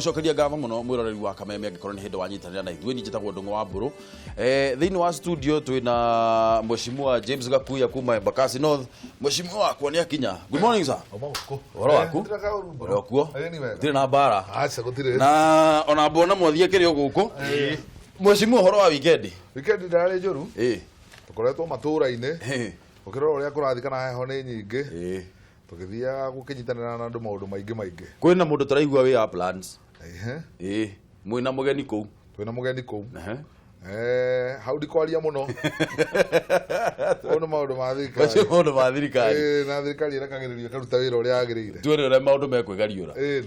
Cokeria ngatho muno mwiroreri wa Kameme, angĩkorwo nĩ hĩndĩ wanyitanĩra na ithuĩ. Niĩ njĩtagwo Ndũng'ũ wa Mbũrũ. Thĩinĩ wa studio twĩna Mheshimiwa James Gakuya kuma Embakasi North. Mheshimiwa wakwa nĩ akinya. Good morning, sir. Ũhoro waku? Ũrĩ o kuo? Gũtirĩ na mbara? Aca, gũtirĩ. Na ona mbona mwathiĩ kĩrĩ o gũkũ. Mheshimiwa, ũhoro wa weekend? Weekend ndarĩ njũru. Tũkoretwo matũũra-inĩ, ũkĩrora ũrĩa kũrathiĩ kana heho nĩ nyingĩ, tũgĩthiaga gũkĩnyitanĩra na andũ maũndũ maingĩ maingĩ. Kwĩna mũndũ tũraigua wĩ Uplands. Ehe. Mwĩna mũgeni kũu? Twĩna mũgeni kũu. Hau ndikwaria mũno. Ũũ nĩ maũndũ ma thirikari. Macio maũndũ ma thirikari. Na thirikari ĩrekagĩrĩrio ĩkaruta wĩra ũrĩa yagĩrĩire. Tuone ũrĩa maũndũ mekwĩgariũra. Ĩĩ.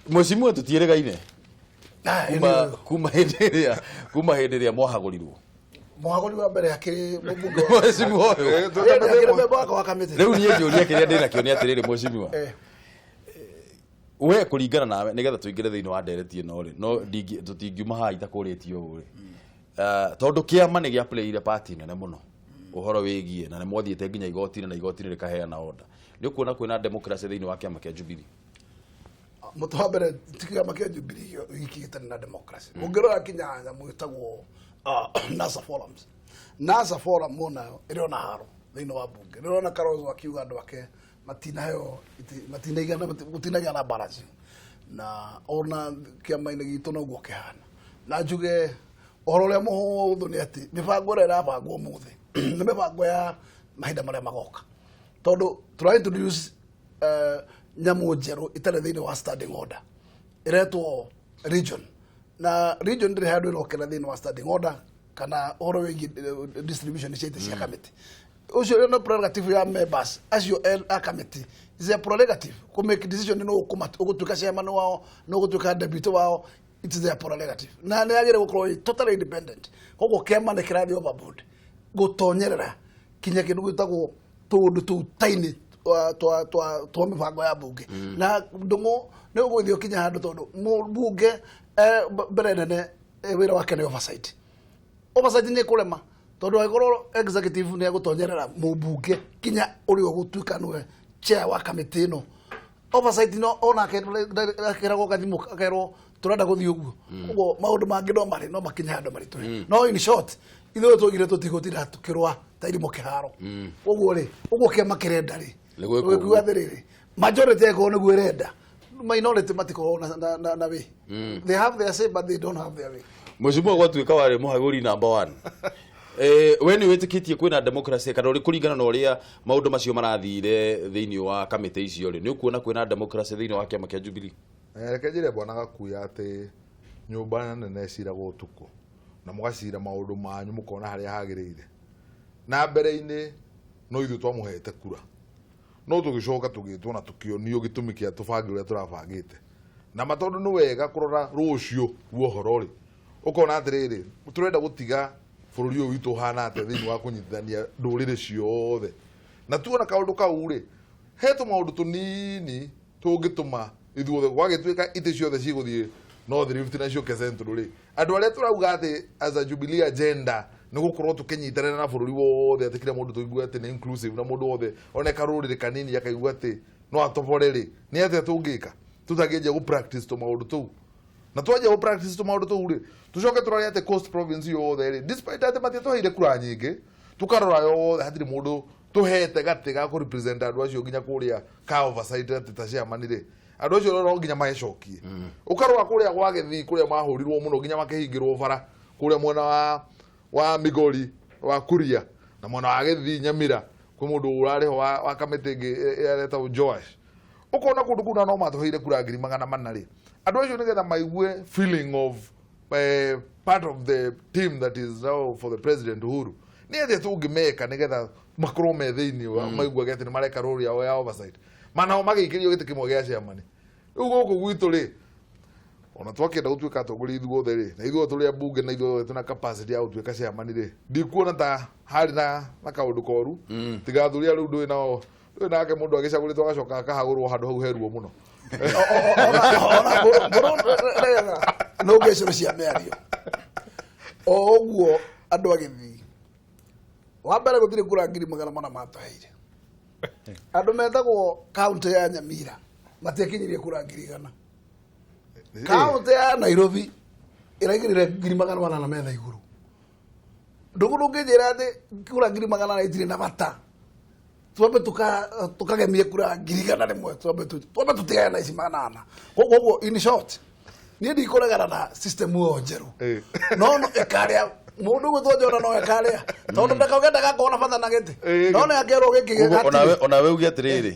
Mheshimiwa, tũtiĩrĩgaine kuma hĩndĩ ĩrĩa mwahagũrirwo. Mũhagũri wa mbere akĩrĩ mũmbunge Mheshimiwa ũyũ. Akĩrĩ member wakwa wa kamĩtĩ. Rĩu niĩ njũria kĩrĩa ndĩ nakĩo nĩ atĩrĩrĩ, mheshimiwa, we kũringana nawe, nĩgetha tũingĩre thĩinĩ wa ndereti ĩno rĩ, no tũtingiuma haha itakũrĩtio ũũ rĩ, tondũ kĩama nĩ gĩa playire part nene mũno ũhoro wĩgiĩ na nĩ mwathiĩte nginya igoti-inĩ na igoti-inĩ rĩkaheana order. Nĩ ũkuona kwĩna democracy thĩinĩ wa kĩama kĩa Jubilee? Mũtĩ wa mbere, ti kĩama kĩa Jubilee giki gĩtarĩ na democracy. Ũngĩrora kinya nyamũ ĩtagwo NASA forums, NASA forum onayo ĩrĩ ona haro thĩinĩ wa bunge. Nĩũrona Kalonzo akiuga andũ ake matinaheo matinaigana, gũtinagĩa na balance, na ona kĩama-inĩ gitũ noguo kĩhana. Na njuge ũhoro ũrĩa mũhũthũ nĩ atĩ mĩbango ĩrĩa ĩrabangwo ũmũthĩ nĩ mĩbango ya mahinda marĩa magoka, tondũ tũra introduce nyamũ njerũ ĩtarĩ thĩinĩ wa standing order, ĩretwo region. Na region ndĩrĩ handũ ĩrokera thĩinĩ wa standing order kana ũhoro wĩgiĩ distribution cia itĩ cia kamĩtĩ. Ũcio no prerogative ya members acio a kamĩtĩ, is a prerogative kũ make decision no ũgũtuĩka chairman wao, no ũgũtuĩka deputy wao. It is their prerogative na nĩ yagĩrĩire gũkorwo ĩ totally independent. Koguo kĩama nĩ kĩrathiĩ overboard gũtonyerera kinya kĩndũ gĩtagwo tũũndũ tũu tiny twa mĩbango ya bunge. Na Ndũng'ũ, nĩ ũgũthiĩ ũkinya handũ, tondũ bunge mbere nene wĩra wake nĩ oversight. Oversight nĩ kũrema, tondũ angĩkorwo executive nĩ egũtonyerera mũmbunge kinya ũrĩa ũgũtuĩka nĩwe chair wa kamĩtĩ ĩno, oversight no onake akeragwo gathimũ, akerwo tũrenda gũthiĩ ũguo. Koguo maũndũ mangĩ no marĩ no makinye handũ maritũhe. No in short, ithuĩ twaugire tũtigũtinda tũkĩrũa ta irimũ kĩharo. Koguo rĩ, ũguo kĩama kĩrenda rĩ, Nĩ gwĩkwo. Gwĩkuga atĩrĩrĩ, majority angĩkorwo nĩguo ĩrenda, minority matikorwo na way. They have their say, but they don't have their way. Mheshimiwa, gwatuĩka warĩ mũhagũri number one, we nĩ wĩtĩkĩtie kwĩna democracy, kana ũrĩ kũringana na ũrĩa maũndũ macio marathire thĩinĩ wa kamĩtĩ icio rĩ, nĩ ũkuona kwĩna democracy thĩinĩ wa kĩama kĩa Jubilee? Reke njĩre bwana Gakuya atĩ nyũmba nene ĩciragwo ũtukũ, na mũgacira maũndũ manyu mũkona harĩa hagĩrĩire. Na mbere-inĩ no ithuĩ twamũhete kura, no tũgĩcoka tũgĩtwo na tũkĩonio gĩtũmi kĩa tũbange ũrĩa tũrabangĩte. Na ma tondũ nĩ wega kũrora rũciũ ruo ũhoro rĩ, ũkona atĩrĩrĩ, tũrenda gũtiga bũrũri ũyũ witũ ũhana atĩa thĩinĩ wa kũnyitithania ndũrĩrĩ ciothe. Na tuona kaũndũ kau rĩ, he tũmaũndũ tũnini tũngĩtũma ithuothe gwagĩtuĩka itĩ ciothe cigũthiĩ North Rift na ciũke Central rĩ, andũ arĩa tũrauga atĩ as a Jubilee agenda nĩ gũkorwo tũkĩnyitanĩra na bũrũri wothe, atĩ kila mũndũ tũigue atĩ nĩ inclusive, na mũndũ wothe one karũrĩrĩ kanini akaigua atĩ no atobore rĩ, nĩ atĩa tũngĩka tũtangĩanjia gũ practice tũmaũndũ tũu? Na twanjia gũ practice tũmaũndũ tũu rĩ, tũcoke tũrore atĩ Coast Province yothe rĩ, despite atĩ matiatũheire kura nyingĩ, tũkarora yothe hatirĩ mũndũ tũhete gatĩ ga kũ represent andũ acio nginya kũrĩa ka oversight, atĩ ta chairman rĩ, andũ acio no nginya magecokie. Ũkarora kũrĩa gwa Gĩthii, kũrĩa mahũrirwo mũno nginya makĩhingĩrwo bara, kũrĩa mwena wa Migori wa Kuria na mwena wa Gĩthii Nyamira, kwĩ mũndũ ũrarĩ ho wa kamĩtĩ ĩngĩ aretagwo Joash. Ũkona kũndũ kũu na no matũheire kura 400,000 rĩ, andũ acio nĩgetha maigue feeling of part of the team that is now for the President Uhuru, nĩ atĩa tũngĩmeka nĩgetha makorwo me thĩinĩ wa maiguage atĩ nĩ mareka role yao ya oversight, manao magĩikĩrio gĩtĩ kĩmwe gĩa chairman? Rĩu gũkũ gwitũ rĩ, ona twakĩenda gũtuĩka atongoria ithuothe rĩ, na ithuothe tũrĩ ambunge, na ithuothe twĩna capacity ya gũtuĩka chairman rĩ, ndikuona ta harĩ na kaũndũ koru, tiga athuri arĩa rĩu ndũĩ nao, ndũĩ nake mũndũ agĩcagũrĩtwo agacoka akahagũrwo handũ hau heruo mũno. Ona no ngecero cia mĩario o ũguo andũ agĩthii wa mbere, gũtirĩ kura 400,000 matũheire. Andũ metagwo kaunti ya Nyamira matiakinyirie kura 100,000. Kaunti ya Nairobi ĩraigĩrĩre 400,000 metha igũrũ. Ndũgũ ndũngĩnjĩra atĩ kura 400,000 itirĩ na bata. Twambe tukagemie kura 100,000, twambe tũtigane na ici 400. Koguo in short, niĩ ndikũregana na system ĩyo njerũ. No no ĩkarĩa mũndũ gwĩtwo Jona no ĩkarĩa tondũ ndakauge ndagakorwo na bata na gĩtĩ. No nĩ akerwo gĩkĩ Koguo gĩgatirĩ. Onawe uge atĩrĩrĩ,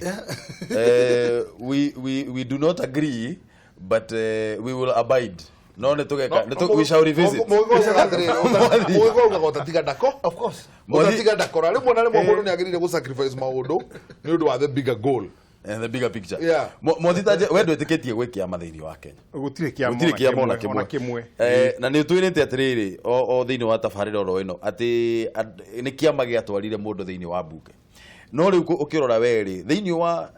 we do not agree, but we will abide. No nĩ tũgeka we shall revisit. Mũgĩgocaga atĩrĩrĩ, mũgĩgocaga ũtatiga ndako. Of course. Ũtatiga ndakora rĩmwe na rĩmwe mũndũ nĩ agĩrĩire gũ sacrifice maũndũ nĩ ũndũ wa the bigger goal. And the bigger picture. Yeah. Mwathitaje we ndwĩtĩkĩtie gwĩ kĩama thĩinĩ wa Kenya? Gũtirĩ kĩama. Gũtirĩ kĩama ona ona kĩmwe. kĩmwe. Na nĩ ũtwĩrĩte atĩrĩrĩ, o thĩinĩ wa tabarĩra oro ĩno atĩ nĩ kĩama gĩatwarire mũndũ thĩinĩ wa mbunge. No rĩu ũkĩrora werĩ thĩinĩ wa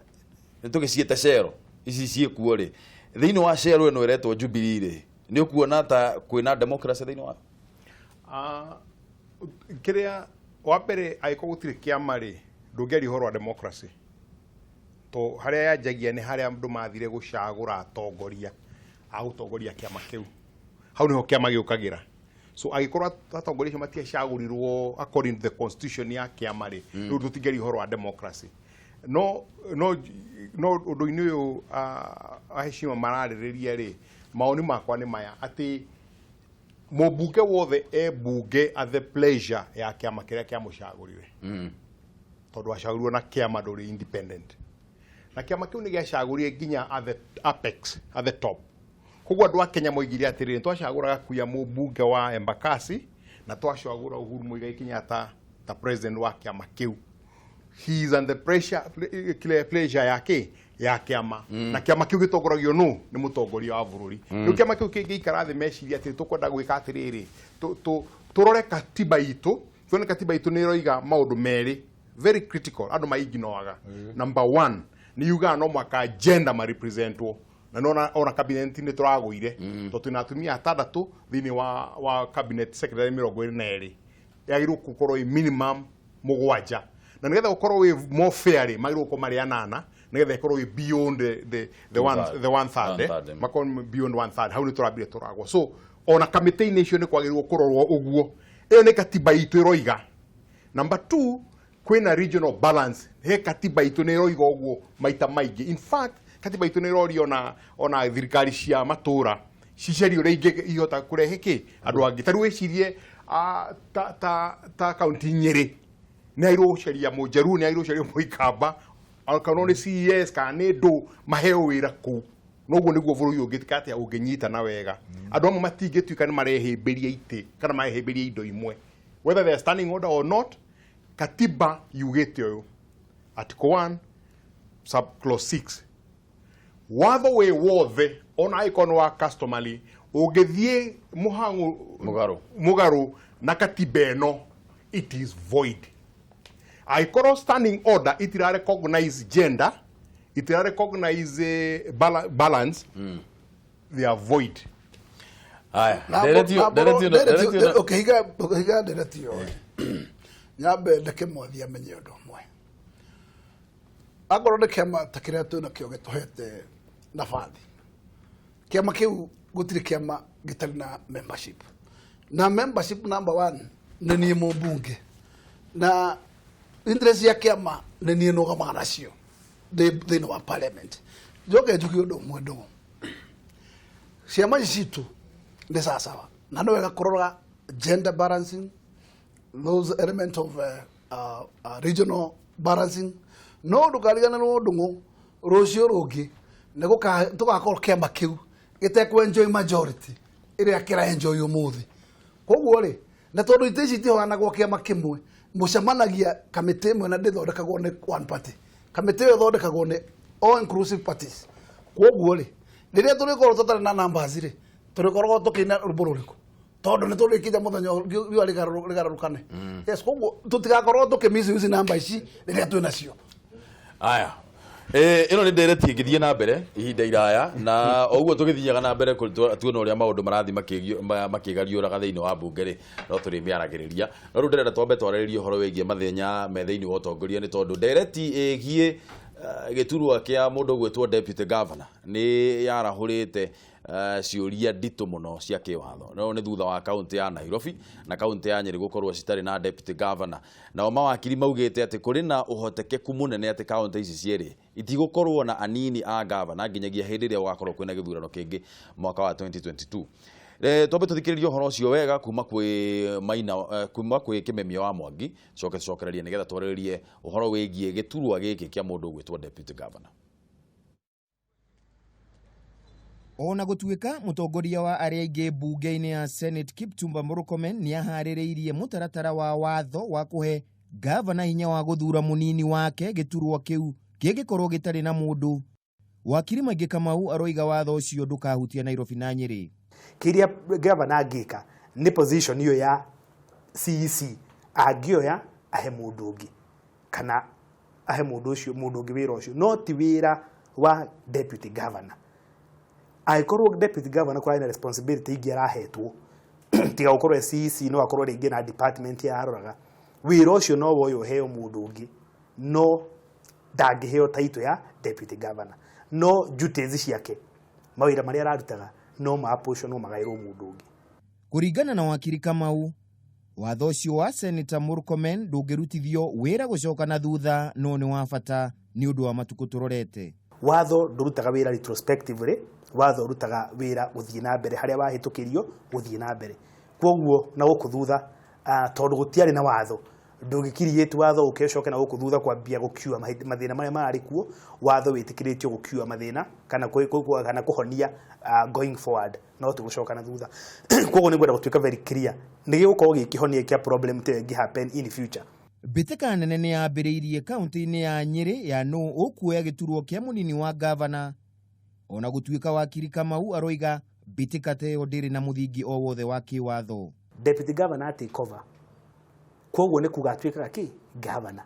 nĩ tũgĩciĩte cero ici ciĩkuo rĩ, thĩinĩ wa cero ĩno ĩretwo Jubilee rĩ, nĩ ũkuona ta kwĩna democracy thĩinĩ wa? Kĩrĩa wa mbere, angĩkorwo gũtirĩ kĩama rĩ, ndũngĩaria ũhoro wa democracy, to harĩa yanjagia nĩ harĩa andũ mathire gũcagũra atongoria a gũtongoria kĩama kĩu. Hau nĩho kĩama gĩũkagĩra. So angĩkorwo atongoria acio matiacagũrirwo according to the constitution ya kĩama rĩ, rĩu tũtingĩaria ũhoro wa democracy. No ũndũ-inĩ ũyũ aheshima mararĩrĩria rĩ, maoni makwa nĩ maya, atĩ mũmbunge wothe e mbunge at the pleasure ya kĩama kĩrĩa kĩamũcagũrire, tondũ acagũrirwo na kĩama, ndũrĩ independent, na kĩama kĩu nĩ gĩacagũrire nginya at the apex, at the top. Koguo andũ a Kenya moigire atĩrĩrĩ, twacagũra Gakuya mũmbunge wa Embakasi na twacagũra Uhuru Muigai Kenyatta ta president wa kĩama kĩu. He is under pressure, pleasure yake ya kĩama, na kĩama kĩu gĩtongoragio nũ? Nĩ mũtongoria wa bũrũri. Rĩu kĩama kĩu kĩngĩikara thĩ meciria atĩ tũkwenda gwĩka atĩrĩrĩ, tũrore katiba itũ, tuone katiba itũ nĩ ĩroiga maũndũ merĩ very critical andũ maiginoaga. Number one, nĩ yugaga no mwaka gender marepresentwo, na nona ona cabinet nĩ tũragũire tondũ twĩna atumia atandatũ thĩinĩ wa cabinet secretary 22, yagĩrĩirwo gũkorwo ĩ minimum mũgwanja, na nĩgetha gũkorwo wĩ more fair rĩ, magĩrĩirwo gũkorwo marĩ anana, nĩgetha ĩkorwo ĩ beyond the one Two-third. The one third, One third, makorwo beyond one third. Hau nĩ tũrambire tũragwo. So ona kamĩtĩ-inĩ icio nĩ kwagĩrĩirwo kũrorwo ũguo. Ĩyo nĩ katiba itũ ĩroiga. Number two, kwĩna regional balance. He katiba itũ nĩ ĩroiga ũguo maita maingĩ. In fact, katiba itũ nĩ ĩroria ona thirikari cia matũra cicarie ũrĩa ingĩhota kũrehe kĩ andũ angĩ. Ta rĩu wĩcirie, ta kaunti Nyĩrĩ nĩ agĩrĩirwo gũcaria mũnjaruo, nĩ agĩrĩirwo gũcaria mũikamba, kana nĩ CES kana nĩ ndũ, maheo wĩra kũu. Noguo nĩguo bũrũri ũngĩtuĩka atĩa, ũngĩnyitana wega. Andũ amwe matingĩtuĩka nĩ marehĩmbĩria itĩ kana marehĩmbĩria indo imwe, whether they are standing order or not. Katiba yugĩte ũyũ, article 1 sub clause 6, watho wĩ wothe, ona angĩkorwo nĩ wa customary, ũngĩthiĩ mũhang'o Mũgarũ. Mũgarũ na katiba ĩno, it is void. Angĩkorwo standing order itira recognize gender, itira recognize balance, they are void. Haya, nderetio. Ũkĩhiga nderetio, nyambe ndeke mwathi amenye ũndũ ũmwe. Akorwo nĩ kĩama ta kĩrĩa twĩ nakĩo gĩtũhete nabathi, kĩama kĩu gũtirĩ kĩama gĩtarĩ na membership, na membership number one nĩ niĩ mũmbunge, na interest ya kĩama nĩ niĩ nũgamaga nacio thĩinĩ wa parliament. Njoke njuge ũndũ ũmwe, ndũgũ, ciama ici citũ nĩ sawasawa, na nĩ wega kũrora gender balancing, those element of regional balancing. No ndũkariganĩrwo, ndũng'ũ, rũciũ rũngĩ nĩ tũgakorwo kĩama kĩu gĩtekũ enjoy majority ĩrĩa kĩra enjoy ũmũthĩ. Koguo rĩ, na tondũ itĩ ici itihoyanagwo kĩama kĩmwe, mũcemanagia kamĩtĩ ĩmwe na ndĩthondekagwo nĩ one party, kamĩtĩ ĩyo ĩthondekagwo nĩ all inclusive parties. Koguo rĩ, rĩrĩa tũrĩkorwo tũtarĩ na numbers rĩ, tũrĩkoragwo tũkĩina rwĩmbo rũrĩkũ? Tondũ nĩ tũrĩkinya mũthenya riũa rĩgarũrũkane. Yes, koguo tũtigakorwo tũkĩ misuse namba ici rĩrĩa twĩ nacio. Aya, ĩno nĩ ndereti ĩngĩthiĩ na mbere ihinda iraya, na o ũguo tũgĩthiaga na mbere tuona ũrĩa maũndũ marathiĩ makĩgariũraga thĩinĩ wa mbunge rĩ, no tũrĩmĩaragĩrĩria. No rĩu ndĩrenda twambe twarĩrĩrie ũhoro wĩgiĩ mathĩna me thĩinĩ wa ũtongoria, nĩ tondũ ndereti ĩgiĩ Gĩturwa kĩa mũndũ ũgwĩtwo deputy governor nĩ yarahũrĩte ciũria nditũ mũno cia kĩwatho. No nĩ thutha wa kaunti ya Nairobi na kaunti ya Nyeri gũkorwo citarĩ na deputy governor. Nao mawakiri maugĩte atĩ kũrĩ na ũhotekeku mũnene atĩ kaunti ici cierĩ itigũkorwo na anini a governor nginyagia hĩndĩ ĩrĩa gũgakorwo kwĩna gĩthurano kĩngĩ mwaka wa 2022. Twambe tũthikĩrĩrie ũhoro ũcio wega kuma kwĩ Maina, kuma kwĩ Kĩmemia wa Mwangi, coke tũcokererie nĩgetha twarĩrĩrie ũhoro wĩgiĩ gĩturwa gĩkĩ kĩa mũndũ ũgwĩtwo deputy governor. Ona gũtuĩka mũtongoria wa arĩa aingĩ mbunge-inĩ ya Senate Kipchumba Murkomen nĩ aharĩrĩirie mũtaratara wa watho wa kũhe gavana hinya wa gũthura mũnini wake gĩturwa kĩu kĩngĩkorwo gĩtarĩ na mũndũ. Wakiri Maingĩ Kamau aroiga watho ũcio ndũkahutia Nairobi na Nyeri. Kĩrĩa gavana angĩka nĩ position iyo ya CEC angĩoya ahe mũndũ ũngĩ kana ahe mũndũ ũcio mũndũ ũngĩ wĩra ũcio, no ti wĩra wa deputy governor. Angĩkorwo deputy governor kũrarĩ na responsibility ingĩ arahetwo tiga gũkorwo e CEC, no akorwo rĩngĩ na department yaroraga wĩra ũcio, no woywo ũheo mũndũ ũngĩ, no ndangĩheo title ya deputy governor. No duties ciake, mawĩra marĩa ararutaga, no ma no magaĩrwo mũndũ ũngĩ. Kũringana na wakiri Kamau, watho ũcio wa Senator Murkomen ndũngĩrutithio wĩra gũcoka na thutha, no nĩ wa bata nĩ ũndũ wa matukũ tũrorete. Watho ndũrutaga wĩra retrospectively, watho ũrutaga wĩra gũthiĩ na mbere harĩa wahĩtũkĩrio gũthiĩ na mbere. Kwoguo na gũkũ thutha, tondũ gũtiarĩ na watho, ndũngĩkiriĩte watho ũke ũcoke na gũkũ thutha kwambia gũkiua mathĩna marĩa mararĩ kuo. Watho wĩtĩkĩrĩtio gũkiua mathĩna kana kana kũhonia going forward, no ti gũcoka na thutha. Kwoguo nĩ ngwenda gũtuĩka very clear, nĩ gĩgũkorwo gĩ kĩhonia kĩa problem ta ĩyo ĩngĩ happen in future. Mbĩtĩka nene nĩ yambĩrĩirie kaunti-inĩ ya Nyeri ya nũ ũkuoya gĩturwa kĩa mũnini wa gavana. Ona gũtuĩka wakiri Kamau aroiga mbĩtĩka ta ĩyo ndĩrĩ na mũthingi o wothe wa kĩwatho. Deputy governor take over, koguo nĩ kuga atuĩkaga kĩ governor,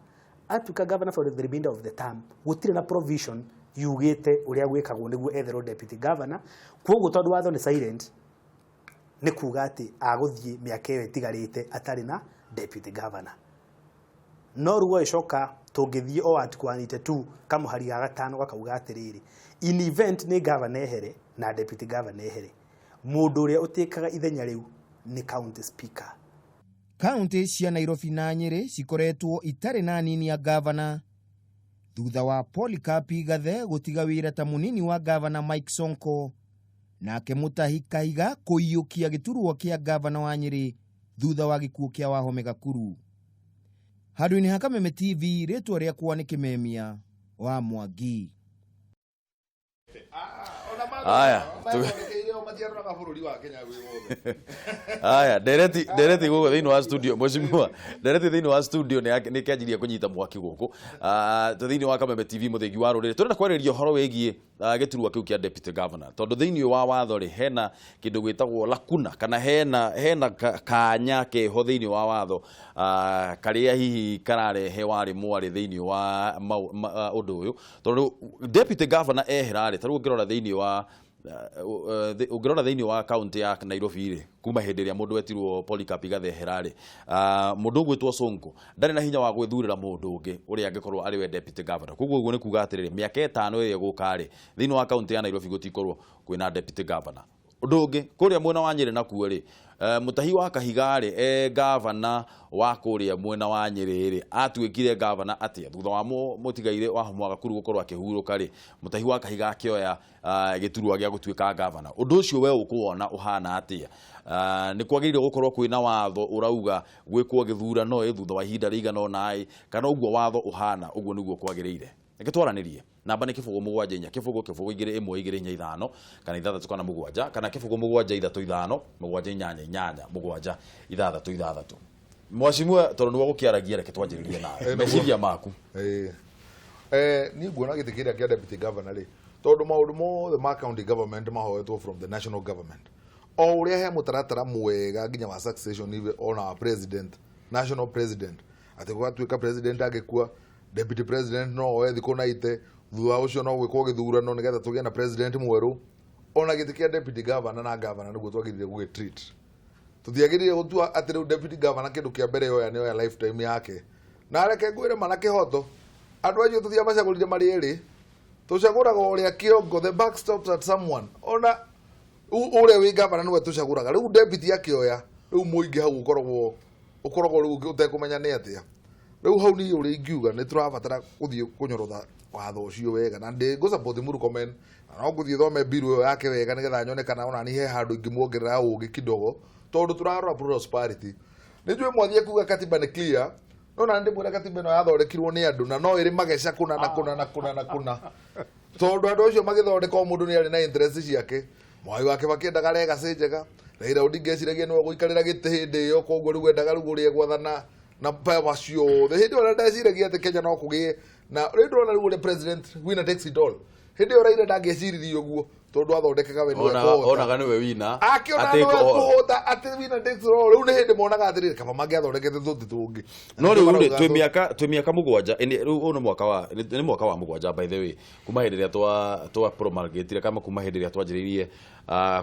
atuĩka governor for the remainder of the term. Gũtirĩ na provision yugĩte ũrĩa gwĩkagwo nĩguo etherwo deputy governor. Koguo tondũ watho nĩ silent, nĩ kuga atĩ agũthiĩ mĩaka ĩyo ĩtigarĩte atarĩ na deputy governor. No rĩu agĩcoka tũngĩthiĩ o article 182 kamũhari ga gatano gakauga atĩrĩrĩ, in event nĩ governor ehere na deputy governor ehere, mũndũ ũrĩa ũtĩkaga ithenya rĩu nĩ county speaker. Kaunti cia Nairobi na Nyeri cikoretwo itarĩ na anini a gavana thutha wa Polycarp Igathe gũtiga wĩra ta mũnini wa gavana Mike Sonko, nake Mutahi Kahiga kũiyũkia gĩturwa kĩa gavana wa Nyeri thutha wa gĩkuũ kĩa Wahome Gakuru. Handũ-inĩ ha Kameme TV, rĩtwa rĩakwa nĩ Kĩmemia wa Mwangi. Aya, matiaroraga bũrũri wa Kenya wĩ wothe. Aya, ndereti gũkũ thĩinĩ wa studio, mheshimiwa, ndereti thĩinĩ wa studio nĩ kĩanjirie kũnyita mwaki gũkũ. Thĩinĩ wa Kameme TV mũthingi wa rũrĩrĩ tũrenda kwarĩrĩria ũhoro wĩgiĩ gĩturwa kĩu kĩa deputy governor, tondũ thĩinĩ wa watho rĩ hena kĩndũ gwĩtagwo lacuna kana hena kanya keho thĩinĩ wa watho, karĩa hihi kararehe warĩ mwarĩ thĩinĩ wa ũndũ ũyũ, tondũ deputy governor ehera rĩ, ta rĩu ũngĩrora thĩinĩ wa ũngĩrora thĩinĩ wa kaunti ya Nairobi rĩ, kuma hĩndĩ ĩrĩa mũndũ etirwo Polycarp Igathe ehera rĩ, mũndũ ũgwĩtwo Sonko ndarĩ na hinya wa gwĩthurĩra mũndũ ũngĩ ũrĩa angĩkorwo arĩ we deputy governor. Koguo ũguo nĩ kuga atĩrĩrĩ, mĩaka ĩtano ĩrĩa ĩgũka rĩ, thĩinĩ wa kaunti ya Nairobi gũtikorwo kwĩna deputy governor. Ũndũ ũngĩ kũrĩa mwena wa Nyeri nakuo rĩ, Mutahi wa Kahiga rĩ, gavana wa kũrĩa mwena wa Nyeri rĩ, atuĩkire gavana atĩa thutha wa mũtigairĩ wa Wahome Gakuru gũkorwo akĩhurũka rĩ, Mutahi wa Kahiga akĩoya gĩturwa gĩa gũtuĩka gavana. Ũndũ ũcio we ũkũwona ũhana atĩa? Nĩ kwagĩrĩire gũkorwo kwĩna watho ũrauga gwĩkwo gĩthurano ĩ thutha wa ihinda rĩigana ũna ĩ, kana ũguo watho ũhana ũguo nĩguo kwagĩrĩire? Reke twaranĩrie. Namba nĩ 0 7 4 0 0 2 1 2 4 5 kana 6 kana 7 kana 0 7 3 5 7 8 8 7 6 6. Mheshimiwa, tondũ nĩwe gũkĩaragia, reke twanjĩrĩrie nawe meciria maku. Niĩ nguona gĩtĩ kĩrĩa kĩa deputy governor rĩ, tondũ maũndũ mothe ma county government mahoetwo from the national government, o ũrĩa he mũtaratara mwega nginya wa succession ive ona wa president, national president, atĩ gũgatuĩka president angĩkua, deputy president no oe thikũ na ite, thutha ũcio no gwĩkwo gĩthurano nĩgetha tũgĩe na president mwerũ. Ona gĩtĩ kĩa deputy governor na governor nĩguo twagĩrĩire gũgĩtreat. Tũtiagĩrĩire gũtua atĩ rĩu deputy governor kĩndũ kĩa mbere yoya nĩ oya lifetime yake. Na reke ngwĩre mana kĩhoto, Andũ acio tũtiamacagũrire marĩ erĩ, tũcagũraga ũrĩa kĩongo, the buck stops at someone. Ona ũrĩa wĩ gavana nĩwe tũcagũraga. Rĩu deputy akĩoya, rĩu mũingĩ hau ũkoragwo rĩu ũtekũmenya nĩ atĩa. Rĩu hau niĩ ũrĩa ingiuga nĩ tũrabatara gũthiĩ kũnyorotha watho ũcio wega, na ndĩ support Murkomen, na no ngũthiĩ thome bill ĩyo yake wega nĩgetha nyone kana ona niĩ he handũ ingĩmuongerera ũgĩ kidogo, tondũ tũrarora prosperity. Nĩ njũĩ mwathiĩ kuga katiba nĩ clear, no na ndĩmwĩra katiba ĩno yathondekirwo nĩ andũ na no ĩrĩ mageca kũna na kũna na kũna na kũna, tondũ andũ acio magĩthondeka o mũndũ nĩ arĩ na interest ciake. Mwai wa Kibaki endaga legacy njega, Raila Odinga eciragia nĩwe gũikarĩra gĩtĩ hĩndĩ ĩyo, koguo rĩu endaga rĩu ũrĩa gwathana na power ciothe. Hĩndĩ ĩyo ndeciragia atĩ Kenya no kũgĩe na rĩu ndĩrona rĩu ũrĩa president winner takes it all. Hĩndĩ ĩyo Raila ndangĩeciririe ũguo, tondũ athondekaga we nĩwe kũhota. Onaga nĩwe wina. Akĩona atĩ nĩwe kũhota. kũhota, atĩ winner takes it all. Rĩu nĩ hĩndĩ monaga atĩrĩrĩ, kaba mangĩathondekete tũtĩ tũngĩ. No rĩu rĩ, twĩ mĩaka 7, rĩu ũyũ nĩ mwaka wa 7, by the way, kuma hĩndĩ ĩrĩa twa promulgatire, kama kuma hĩndĩ ĩrĩa twanjĩrĩirie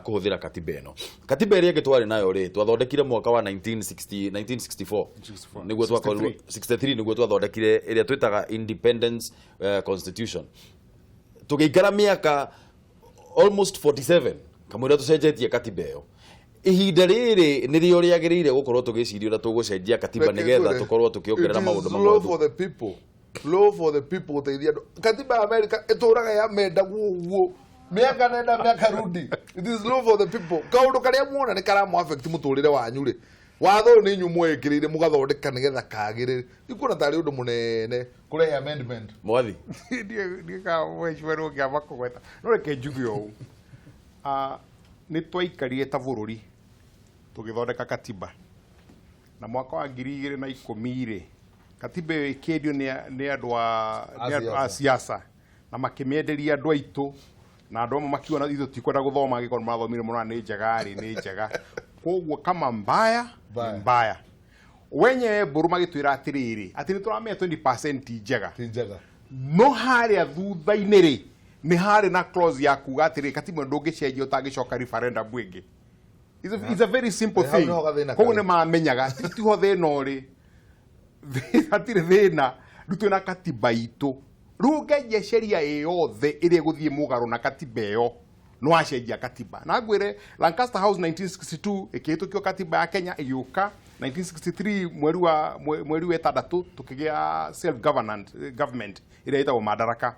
kũhũthĩra katiba ĩno. Katiba ĩrĩa ĩngĩ twarĩ nayo rĩ, twathondekire mwaka wa 1960, 1964 nĩguo twakorirwo 63 nĩguo twathondekire ĩrĩa twĩtaga independence constitution. Tũgĩikara mĩaka almost 47 kamũira tũcenjetie katiba ĩyo. Ihinda rĩrĩ nĩrĩo rĩagĩrĩire gũkorwo tũgĩciria ũrĩa tũgũcenjia katiba nĩgetha tũkorwo tũkĩongerera maũndũ. Law mamwe. for the people, law for the people, gũteithia andũ. Katiba ya America ĩtũraga yamendagwo ũguo mĩaka nenda mĩaka rudi. It is law for the people. Kaũndũ karĩa muona nĩ karamũ affect mũtũrĩre wanyu rĩ, watho ũyũ nĩ inyuĩ mwekĩrĩire mũgathondeka nĩgetha kagĩrĩre. Ikuona tarĩ ũndũ mũnene kũrehe amendment. Mwathi. Ndikamwecwerwo ngĩamba kũgweta, no reke njuge ũũ. Nĩ twaikarire ta bũrũri tũgĩthondeka katiba, na mwaka wa 2010 rĩ, katiba ĩyo ĩkĩendio nĩ andũ a nĩ andũ a siasa na makĩmĩenderia andũ aitũ, na andũ amwe makiuga ithuĩ tutikwenda gũthoma, angĩkorwo nĩ marathomire mũno na nĩ njega rĩ, nĩ njega. Koguo kama mbaya nĩ Mbaya. mbaya wenyewe mbũrũ magĩtwĩra atĩrĩrĩ, atĩ nĩ tũramenya 20% njega. Ti njega. No harĩa thutha-inĩ rĩ, nĩ harĩ na clause ya kuga atĩrĩ, katiba ndũngĩcenjia ũtangĩcoka referendum ĩngĩ. It's a very simple Hau thing. nĩho gathĩna Koguo karĩ. nĩ mamenyaga tiho thĩna ũrĩ. Hatirĩ thĩna, rĩu twĩna katiba itũ. Rĩu ũngĩanjia sheria ĩ yothe ĩrĩa ĩgũthiĩ mũgarũ na katiba ĩyo, nĩ wacenjia katiba. Na ngwĩre, Lancaster House 1962 ĩkĩhĩtũkio katiba ya Kenya, ĩgĩũka 1963 mweri wa 6 tũkĩgĩa self government government ĩrĩa ĩtagwo Madaraka,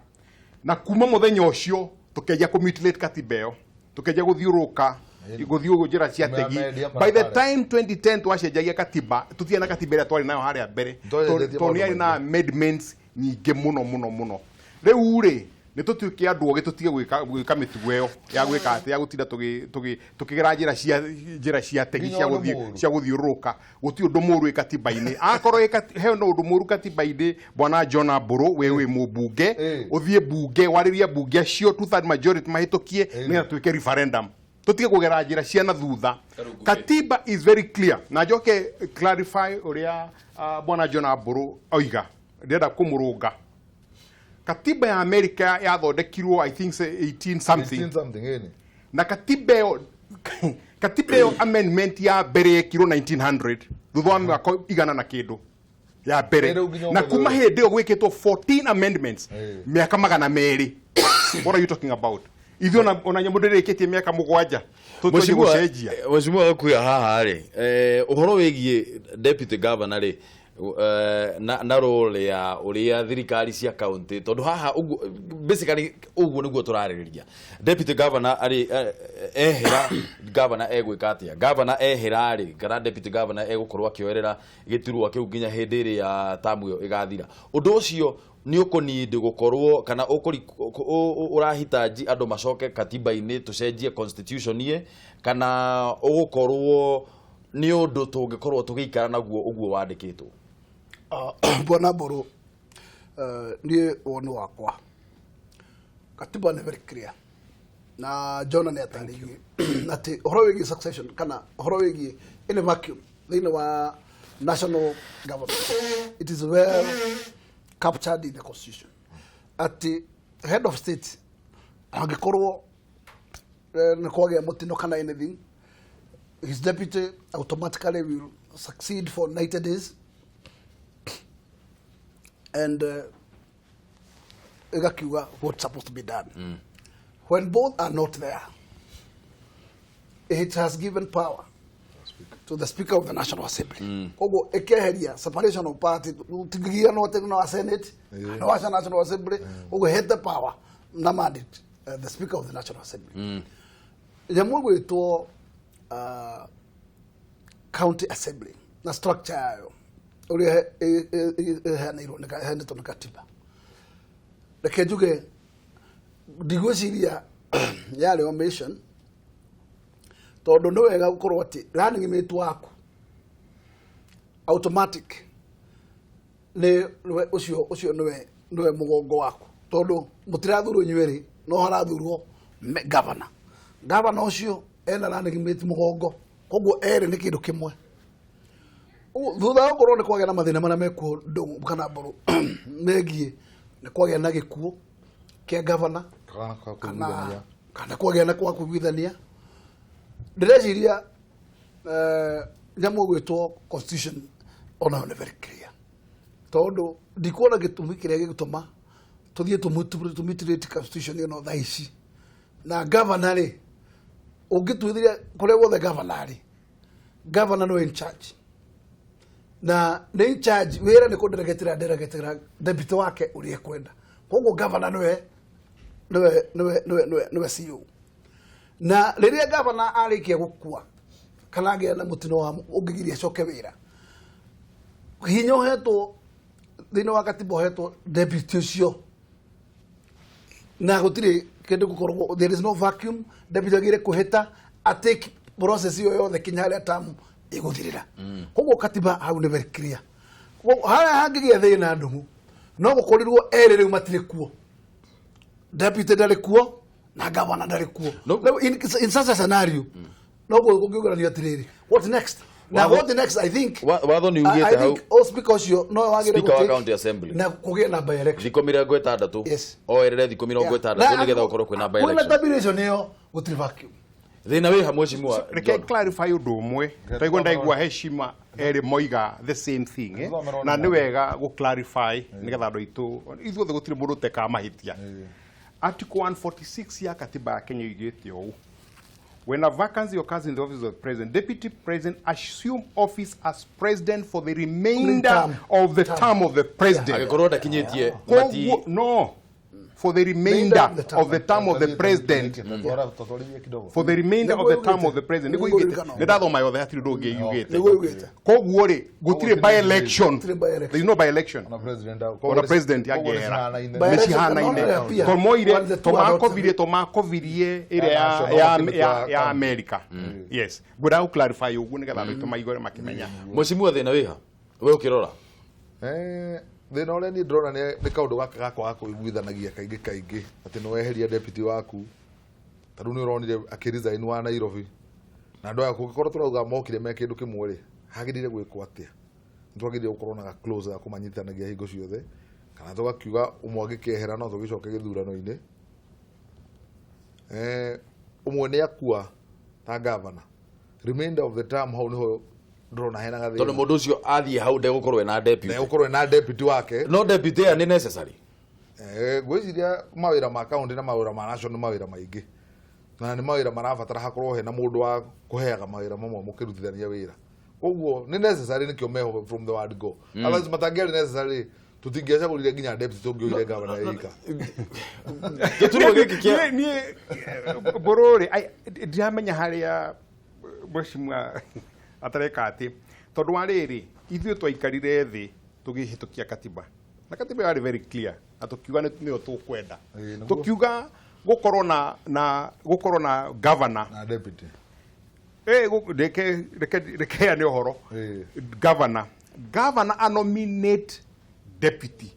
na kuma mũthenya ũcio tũkĩanjia kũmutilate katiba ĩyo, tũkĩanjia gũthiũrũrũka, gũthiĩ ũguo njĩra cia tegi. Kũmĩamendia By the barabara. time 2010 twacenjagia katiba, tũtiarĩ na katiba ĩrĩa twarĩ nayo harĩa mbere, Twacenjetie tondũ nĩ maũndũ yarĩ na maingĩ. amendments nyingĩ mũno mũno mũno. Rĩu rĩ, nĩ tũtuĩke andũ ogĩ, tũtige gwĩka mĩtugo ĩyo ya gwĩka atĩ ya gũtinda tũkĩgera njĩra cia tegi Nginya cia ũndũ gũthiĩ mũũru. cia gũthiũrũrũka. Gũtirĩ ũndũ mũũru ĩ katiba-inĩ. Akorwo he no ũndũ mũũru katiba-inĩ, bwana John Mbũrũ, we wĩ mũmbunge, ũthiĩ mbunge warĩrie mbunge acio two third majority mahĩtũkie nĩgetha twĩke referendum, tũtige kũgera njĩra cia na thutha. Katiba is very clear. Na njoke clarify ũrĩa bwana John Mbũrũ oiga, ndĩrenda kũmũrũnga. Katiba ya America yathondekirwo, I think, say 18 something. 18 something, ĩni. Na katiba ĩyo amendment ya mbere yekirwo 1900, thutha wa mĩaka igana na kĩndũ ya mbere. Rĩu nginya Na ũmũthĩ kuma ũyũ. hĩndĩ ĩyo gwĩkĩtwo 14 amendments, mĩaka 200. What are you talking about? Ithuĩ ona nyamũ ndĩrĩkĩtie mĩaka 7 tũtwanjie gũcenjia. Mheshimiwa Gakuya haha rĩ, ũhoro wĩgiĩ deputy governor rĩ, na role ya ũrĩa thirikari cia county, tondũ haha ũguo basically ũguo nĩguo tũrarĩrĩria. Deputy governor arĩ ehera, governor egwĩka atĩa? Governor ehera rĩ, kana deputy governor egũkorwo akĩoerera gĩturwa kĩu nginya hĩndĩ ĩrĩa tamu ĩyo ĩgathira? Ũndũ ũcio nĩ ũkũnindi gũkorwo kana ũrahitaji andũ macoke katiba-inĩ, tũcenjie constitution ĩ, kana ũgũkorwo nĩ ũndũ tũngĩkorwo tũgĩikara naguo ũguo wandĩkĩtwo? Bwana Mbũrũ, niĩ woni wakwa, katiba nĩ very clear, na John nĩ atarĩirie atĩ ũhoro wĩgiĩ succession kana ũhoro wĩgiĩ any vacuum thĩinĩ wa national government, it is well captured in the constitution atĩ head of state angĩkorwo nĩ kwagĩa mũtino kana anything, his deputy automatically will succeed for 90 days and ĩgakiuga what's supposed to be done. When both are not there, it has given power to the Speaker of the National Assembly. Koguo ĩkeheria separation of party, tingĩgianwo atĩ no wa Senate no wa National Assembly. Koguo ĩhete power na mandate the Speaker of the National Assembly. Nyamũ ĩgwĩtwo County Assembly na structure yayo ũrĩa ĩheanĩirwo ĩheanĩtwo nĩ katiba, reke njuge ndigwĩciria yarĩ omission, tondũ nĩ wega gũkorwo atĩ running mate waku automatic nĩ nĩwe ũcio ũcio nĩwe mũgongo waku, tondũ mũtirathurwo inyuerĩ, no harathurwo governor. Governor ũcio ena running mate mũgongo, koguo erĩ nĩ kĩndũ kĩmwe. Thutha wa gũkorwo nĩ kwagĩa na mathĩna marĩa mekuo Ndũng'ũ kana Mbũrũ megiĩ nĩ kwagĩa na gĩkuũ kĩa governor Kana kwa kana kũiguithania. Kana kwagĩa na kwa kũiguithania, ndĩreciria nyamũ ĩgwĩtwo constitution onayo nĩ very clear, tondũ ndikuona gĩtũmi kĩrĩa gĩgũtũma tũthiĩ tũmutilate constitution ĩno thaa ici. Na governor rĩ, ũngĩtuithĩria kũrĩa guothe governor rĩ, governor nĩwe in charge, na nĩ in charge wĩra nĩ kũderegetera deregetera deputy wake ũrĩa ekwenda. Koguo governor nĩwe CEO, na rĩrĩa governor arĩkia gũkua kana agĩa na mũtino wa ũngĩgiria acoke wĩra, hinya ũhetwo thĩinĩ wa katiba ũhetwo deputy ũcio, na gũtirĩ kĩndũ gũkorwo, there is no vacuum. Deputy agĩrĩire kũhĩta atake process ĩyo yothe kinya harĩa tamu ĩgũthirĩra. Koguo katiba hau nĩ very clear. Koguo harĩa hangĩgĩa thĩna, ndũng'ũ, no gũkorirwo erĩ rĩu matirĩ kuo, deputy ndarĩ kuo na governor ndarĩ kuo. Rĩu in such a scenario no kũngĩũgũranio atĩrĩrĩ, what next? Na what next, I think Watho nĩ I ugĩte hau think o speaker ũcio no wagĩrĩire Speaker wa gũtake County Assembly. na kũgĩe na by election. Thikũ 60. Oerere thikũ 60 nĩgetha gũkorwo kwĩna by kwĩna election. tabulation ĩyo, gũtirĩ vacuum. Thĩna wĩ hamwe, mheshimiwa Reke John. clarify ũndũ ũmwe. Taigua ndaigua heshima erĩ moiga the same thing, eh? Tũthomere Na ona nĩ wega gũ clarify nĩgetha andũ aitũ ithuothe, gũtirĩ mũndũ ũtekaga mahĩtia. Article 146 ya katiba ya Kenya ĩugĩte ũũ: "When a vacancy occurs in the office of the president, deputy president assume office as president for the remainder Term. of the Term. term of the president." Angĩkorwo ndakinyĩtie mati Koguo, no, for the remainder of the term. of the term of the president. Tũtwarithie kidogo. For the remainder of the term of the president, nĩguo Nĩguo yugĩte. yugĩte. Nĩ ndathoma yothe, hatirĩ ũndũ ũngĩ yugĩte. Nĩguo yugĩte. Koguo rĩ, gũtirĩ by election. Gũtirĩ by election. There is no by election. Ona president. Ona president angĩehera. By nĩ election cihanaine. cannot appear. To moire When the to two are not- makovirie to makovirie ĩrĩa Ya national kĩndũ ya kĩa America. Yes, ngwenda gũ clarify ũguo nĩgetha andũ aitũ maigue makĩmenya. Mheshimiwa, thĩna wĩ ha we ũkĩrora? Thĩna ũrĩa niĩ ndĩrona nĩ kaũndũ gaka ga kwaga kũiguithanagia kaingĩ kaingĩ, atĩ nĩ weheria deputy waku. Ta rĩu nĩ ũronire akĩresign wa Nairobi, na andũ aya kũngĩkorwo tũrauga mokire me kĩndũ kĩmwe rĩ, hagĩrĩire gwĩkwo atĩa? Nĩ twagĩrĩire gũkorwo na ga clause ga kũmanyitanagia hingo ciothe, kana tũgakiuga ũmwe angĩkehera no tũgĩcoke gĩthurano-inĩ. Ũmwe nĩ akua ta governor, remainder of the term, hau nĩho ndĩrona hena gathĩna. Tondũ mũndũ ũcio athiĩ hau ndegũkorwo ena deputy. Ndegũkorwo ena deputy wake. No deputy ĩyo nĩ necessary? Ngwĩciria mawĩra ma county na mawĩra ma national nĩ mawĩra maingĩ, na nĩ mawĩra marabatara hakorwo hena mũndũ wa kũheaga mawĩra mamwe mũkĩrutithania wĩra. Koguo nĩ necessary, nĩkĩo meho from the word go. Otherwise matangĩarĩ necessary, tũtingĩacagũrire nginya deputy, tũngĩoire governor ĩika. Gĩturwa gĩkĩ kĩa Niĩ mbũrũ rĩ, ndiramenya harĩa mheshimiwa atareka atĩ, tondũ wa rĩrĩ, ithuĩ twaikarire thĩ tũgĩhĩtũkia katiba, na katiba yarĩ very clear, na tũkiuga nĩyo tũkwenda. Ĩĩ, nĩguo. Tũkiuga gũkorwo na governor na deputy. Reke heane ũhoro. Ĩĩ. Governor anominate deputy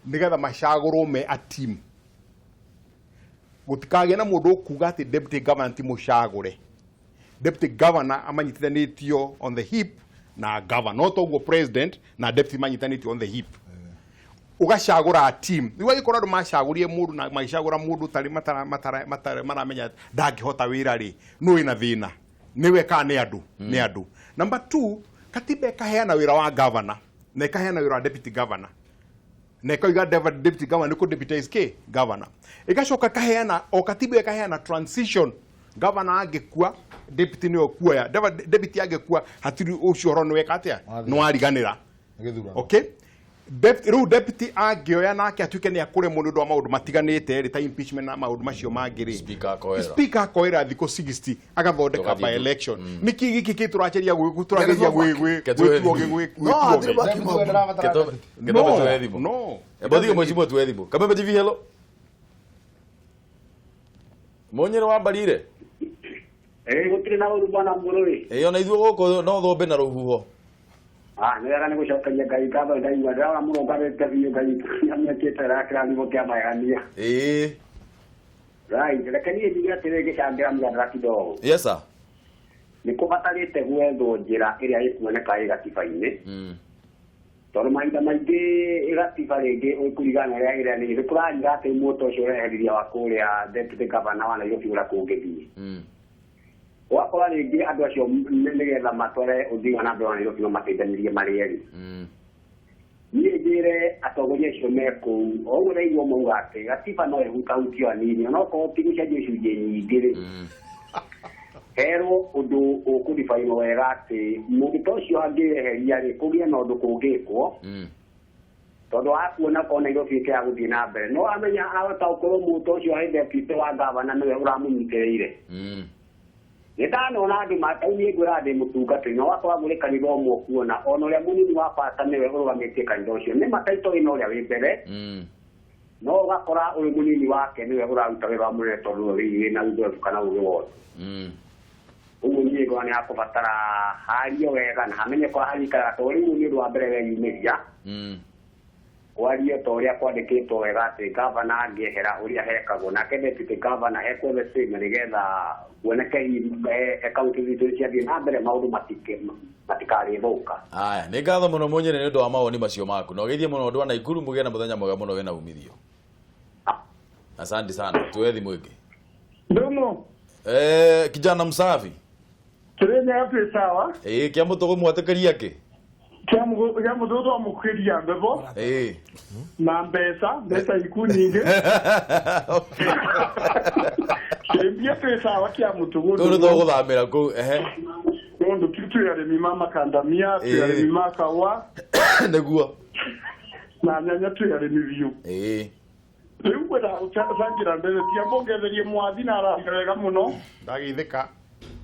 nĩgetha macagũrwo me a team, gũtikagĩe na mũndũ ũkuga atĩ deputy governor ti mũcagũre. Deputy governor amanyitithanĩtio on the hip na governor, no toguo president na deputy manyitanĩtio on the hip, ũgacagũra team. Rĩu angĩkorwo andũ macagũrie mũndũ na magĩcagũra mũndũ ũtarĩ matara maramenya ndangĩhota wĩra rĩ, nũ wĩna thĩna, nĩwe kana nĩ andũ? Nĩ andũ. Number two, katiba ĩkaheana wĩra wa governor na ĩkaheana wĩra wa deputy governor. Na ĩkauga deputy governor nĩ kũ deputize kĩ governor. Ĩgacoka ĩkaheana o katiba, ĩkaheana transition. Governor angĩkua, deputy nĩwe ũkuoya. Deputy angĩkua, hatirĩ ũcio ũhoro nĩ weka atĩa, nĩ wariganĩra. Gĩthurano. Okay, rĩu deputy angĩoya nake atuĩke nĩ akũremwo nĩ ũndũ wa maũndũ matiganĩte rĩ, ta impeachment na maũndũ macio mangĩ rĩ, Speaker akoera. Speaker akoera thikũ 60, agathondeka Tũgathiĩ by election. Nĩkĩ gĩkĩ kĩ tũraceria tũrageria Ketuwe gwĩtuo thimũ. No, hatirĩ gwĩtuo? Gĩtome tuoe thimũ. No. Ebothige mheshimiwa, tuoe thimũ. Kameme TV, hello. Munyĩrĩ wa mbarire. Ĩĩ, gũtirĩ na ũru, bwana Mũrũĩ. Ĩĩ, ona ithuĩ gũkũ no thũmbĩ na rũhuho. Ah, nĩ wega, nĩ gũcokeria Ngai ngatho. Ndaigua ndĩrona mũrũngarĩte biũ. Ngai nĩamwĩkĩte wega, kĩrathimo kĩa magegania. Right, reke niĩ njuge atĩrĩ, ngĩcangĩra mũgandara kidogo. Yes sir. Nĩ kũbatarĩte gwethwo njĩra ĩrĩa ĩkuoneka ĩ gatiba-inĩ, tondũ mahinda maingĩ gatiba rĩngĩ ũkũringana na ũrĩa ĩrĩa nĩ kũrariga atĩ mũto ũcio ũreheriria wa kũrĩa deputy governor wa Nairobi ũrĩa kũngĩthiĩ, ũgakora rĩngĩ andũ acio nĩgetha matware ũthii wa na mbere wa Nairobi no mateithanirie marĩ erĩ. Niĩ njĩre atongoria acio me kũu o ũguo ndaigua mauga atĩ gatiba no ĩhutahutio hanini, onokorwo ti gũcenjio icunjĩ nyingĩ rĩ, herwo ũndũ ũkũdifainwo wega atĩ mũndũ ta ũcio angĩeheria rĩ, kũgĩe na ũndũ kũngĩkwo, tondũ wakuona ko Nairobi ĩkĩaga gũthiĩ na mbere, no amenya ahota gũkorwo mũndũ ta ũcio arĩ deputy wa gavana nĩwe ũramũnyitĩrĩire. Nĩ ndanona andũ matau, niĩ ngwĩra ndĩ mũtungatĩri, na wakora mũrĩ kanitha ũmwe, ũkuona ona ũrĩa mũnini wa bata nĩwe ũrũgamĩtie kanitha ũcio, nĩ mataito ĩna ũrĩa wĩ mbere, no ũgakora ũyũ mũnini wake nĩwe ũraruta wĩra wa mũnene, tondũ nĩwe wĩna ũzoefu kana ũgĩ wothe. Ũguo niĩ ngona nĩ hakũbatara hario wega na hamenye kwa harikaraga, tondũ rĩu nĩ ũndũ wa mbere weyumĩria kwario ta ũrĩa kwandĩkĩtwo wega atĩ gavana angĩehera ũrĩa hekagwo, nake deputy governor hekwo the same, nĩgetha kuoneke hihi kaunti zitũ nĩ ciathiĩ na mbere, maũndũ matikarĩthũka. Aya, nĩ ngatho mũno Mũnyĩrĩ nĩ ũndũ wa mawoni macio maku, na ũgeithie mũno andũ a Naikuru. Mũgĩe na mũthenya mwega mũno wĩna umithio. Asante sana. Tuoe thimũ ĩngĩ. Ndumo. Kijana msafi. Kirenya twĩ sawa. Ĩĩ, kĩa mũtũgũ mwatĩkĩria kĩ? Kĩa mũtũgũ twamũkĩria mbebo na mbeca iku nyingĩ. Kĩmbia twĩ sawa kĩa mũtũgũ. Kũu nĩ tũgũthamĩra kũu, ehe. Tondũ tu twĩ arĩmi ma makandamia, twĩ arĩmi ma kaũa Nĩguo. na nyanya, twĩ arĩmi biũ. Rĩu ngwenda gũcangira mbere tia mbongererie mwathi na araria wega mũno. Ndageithĩka.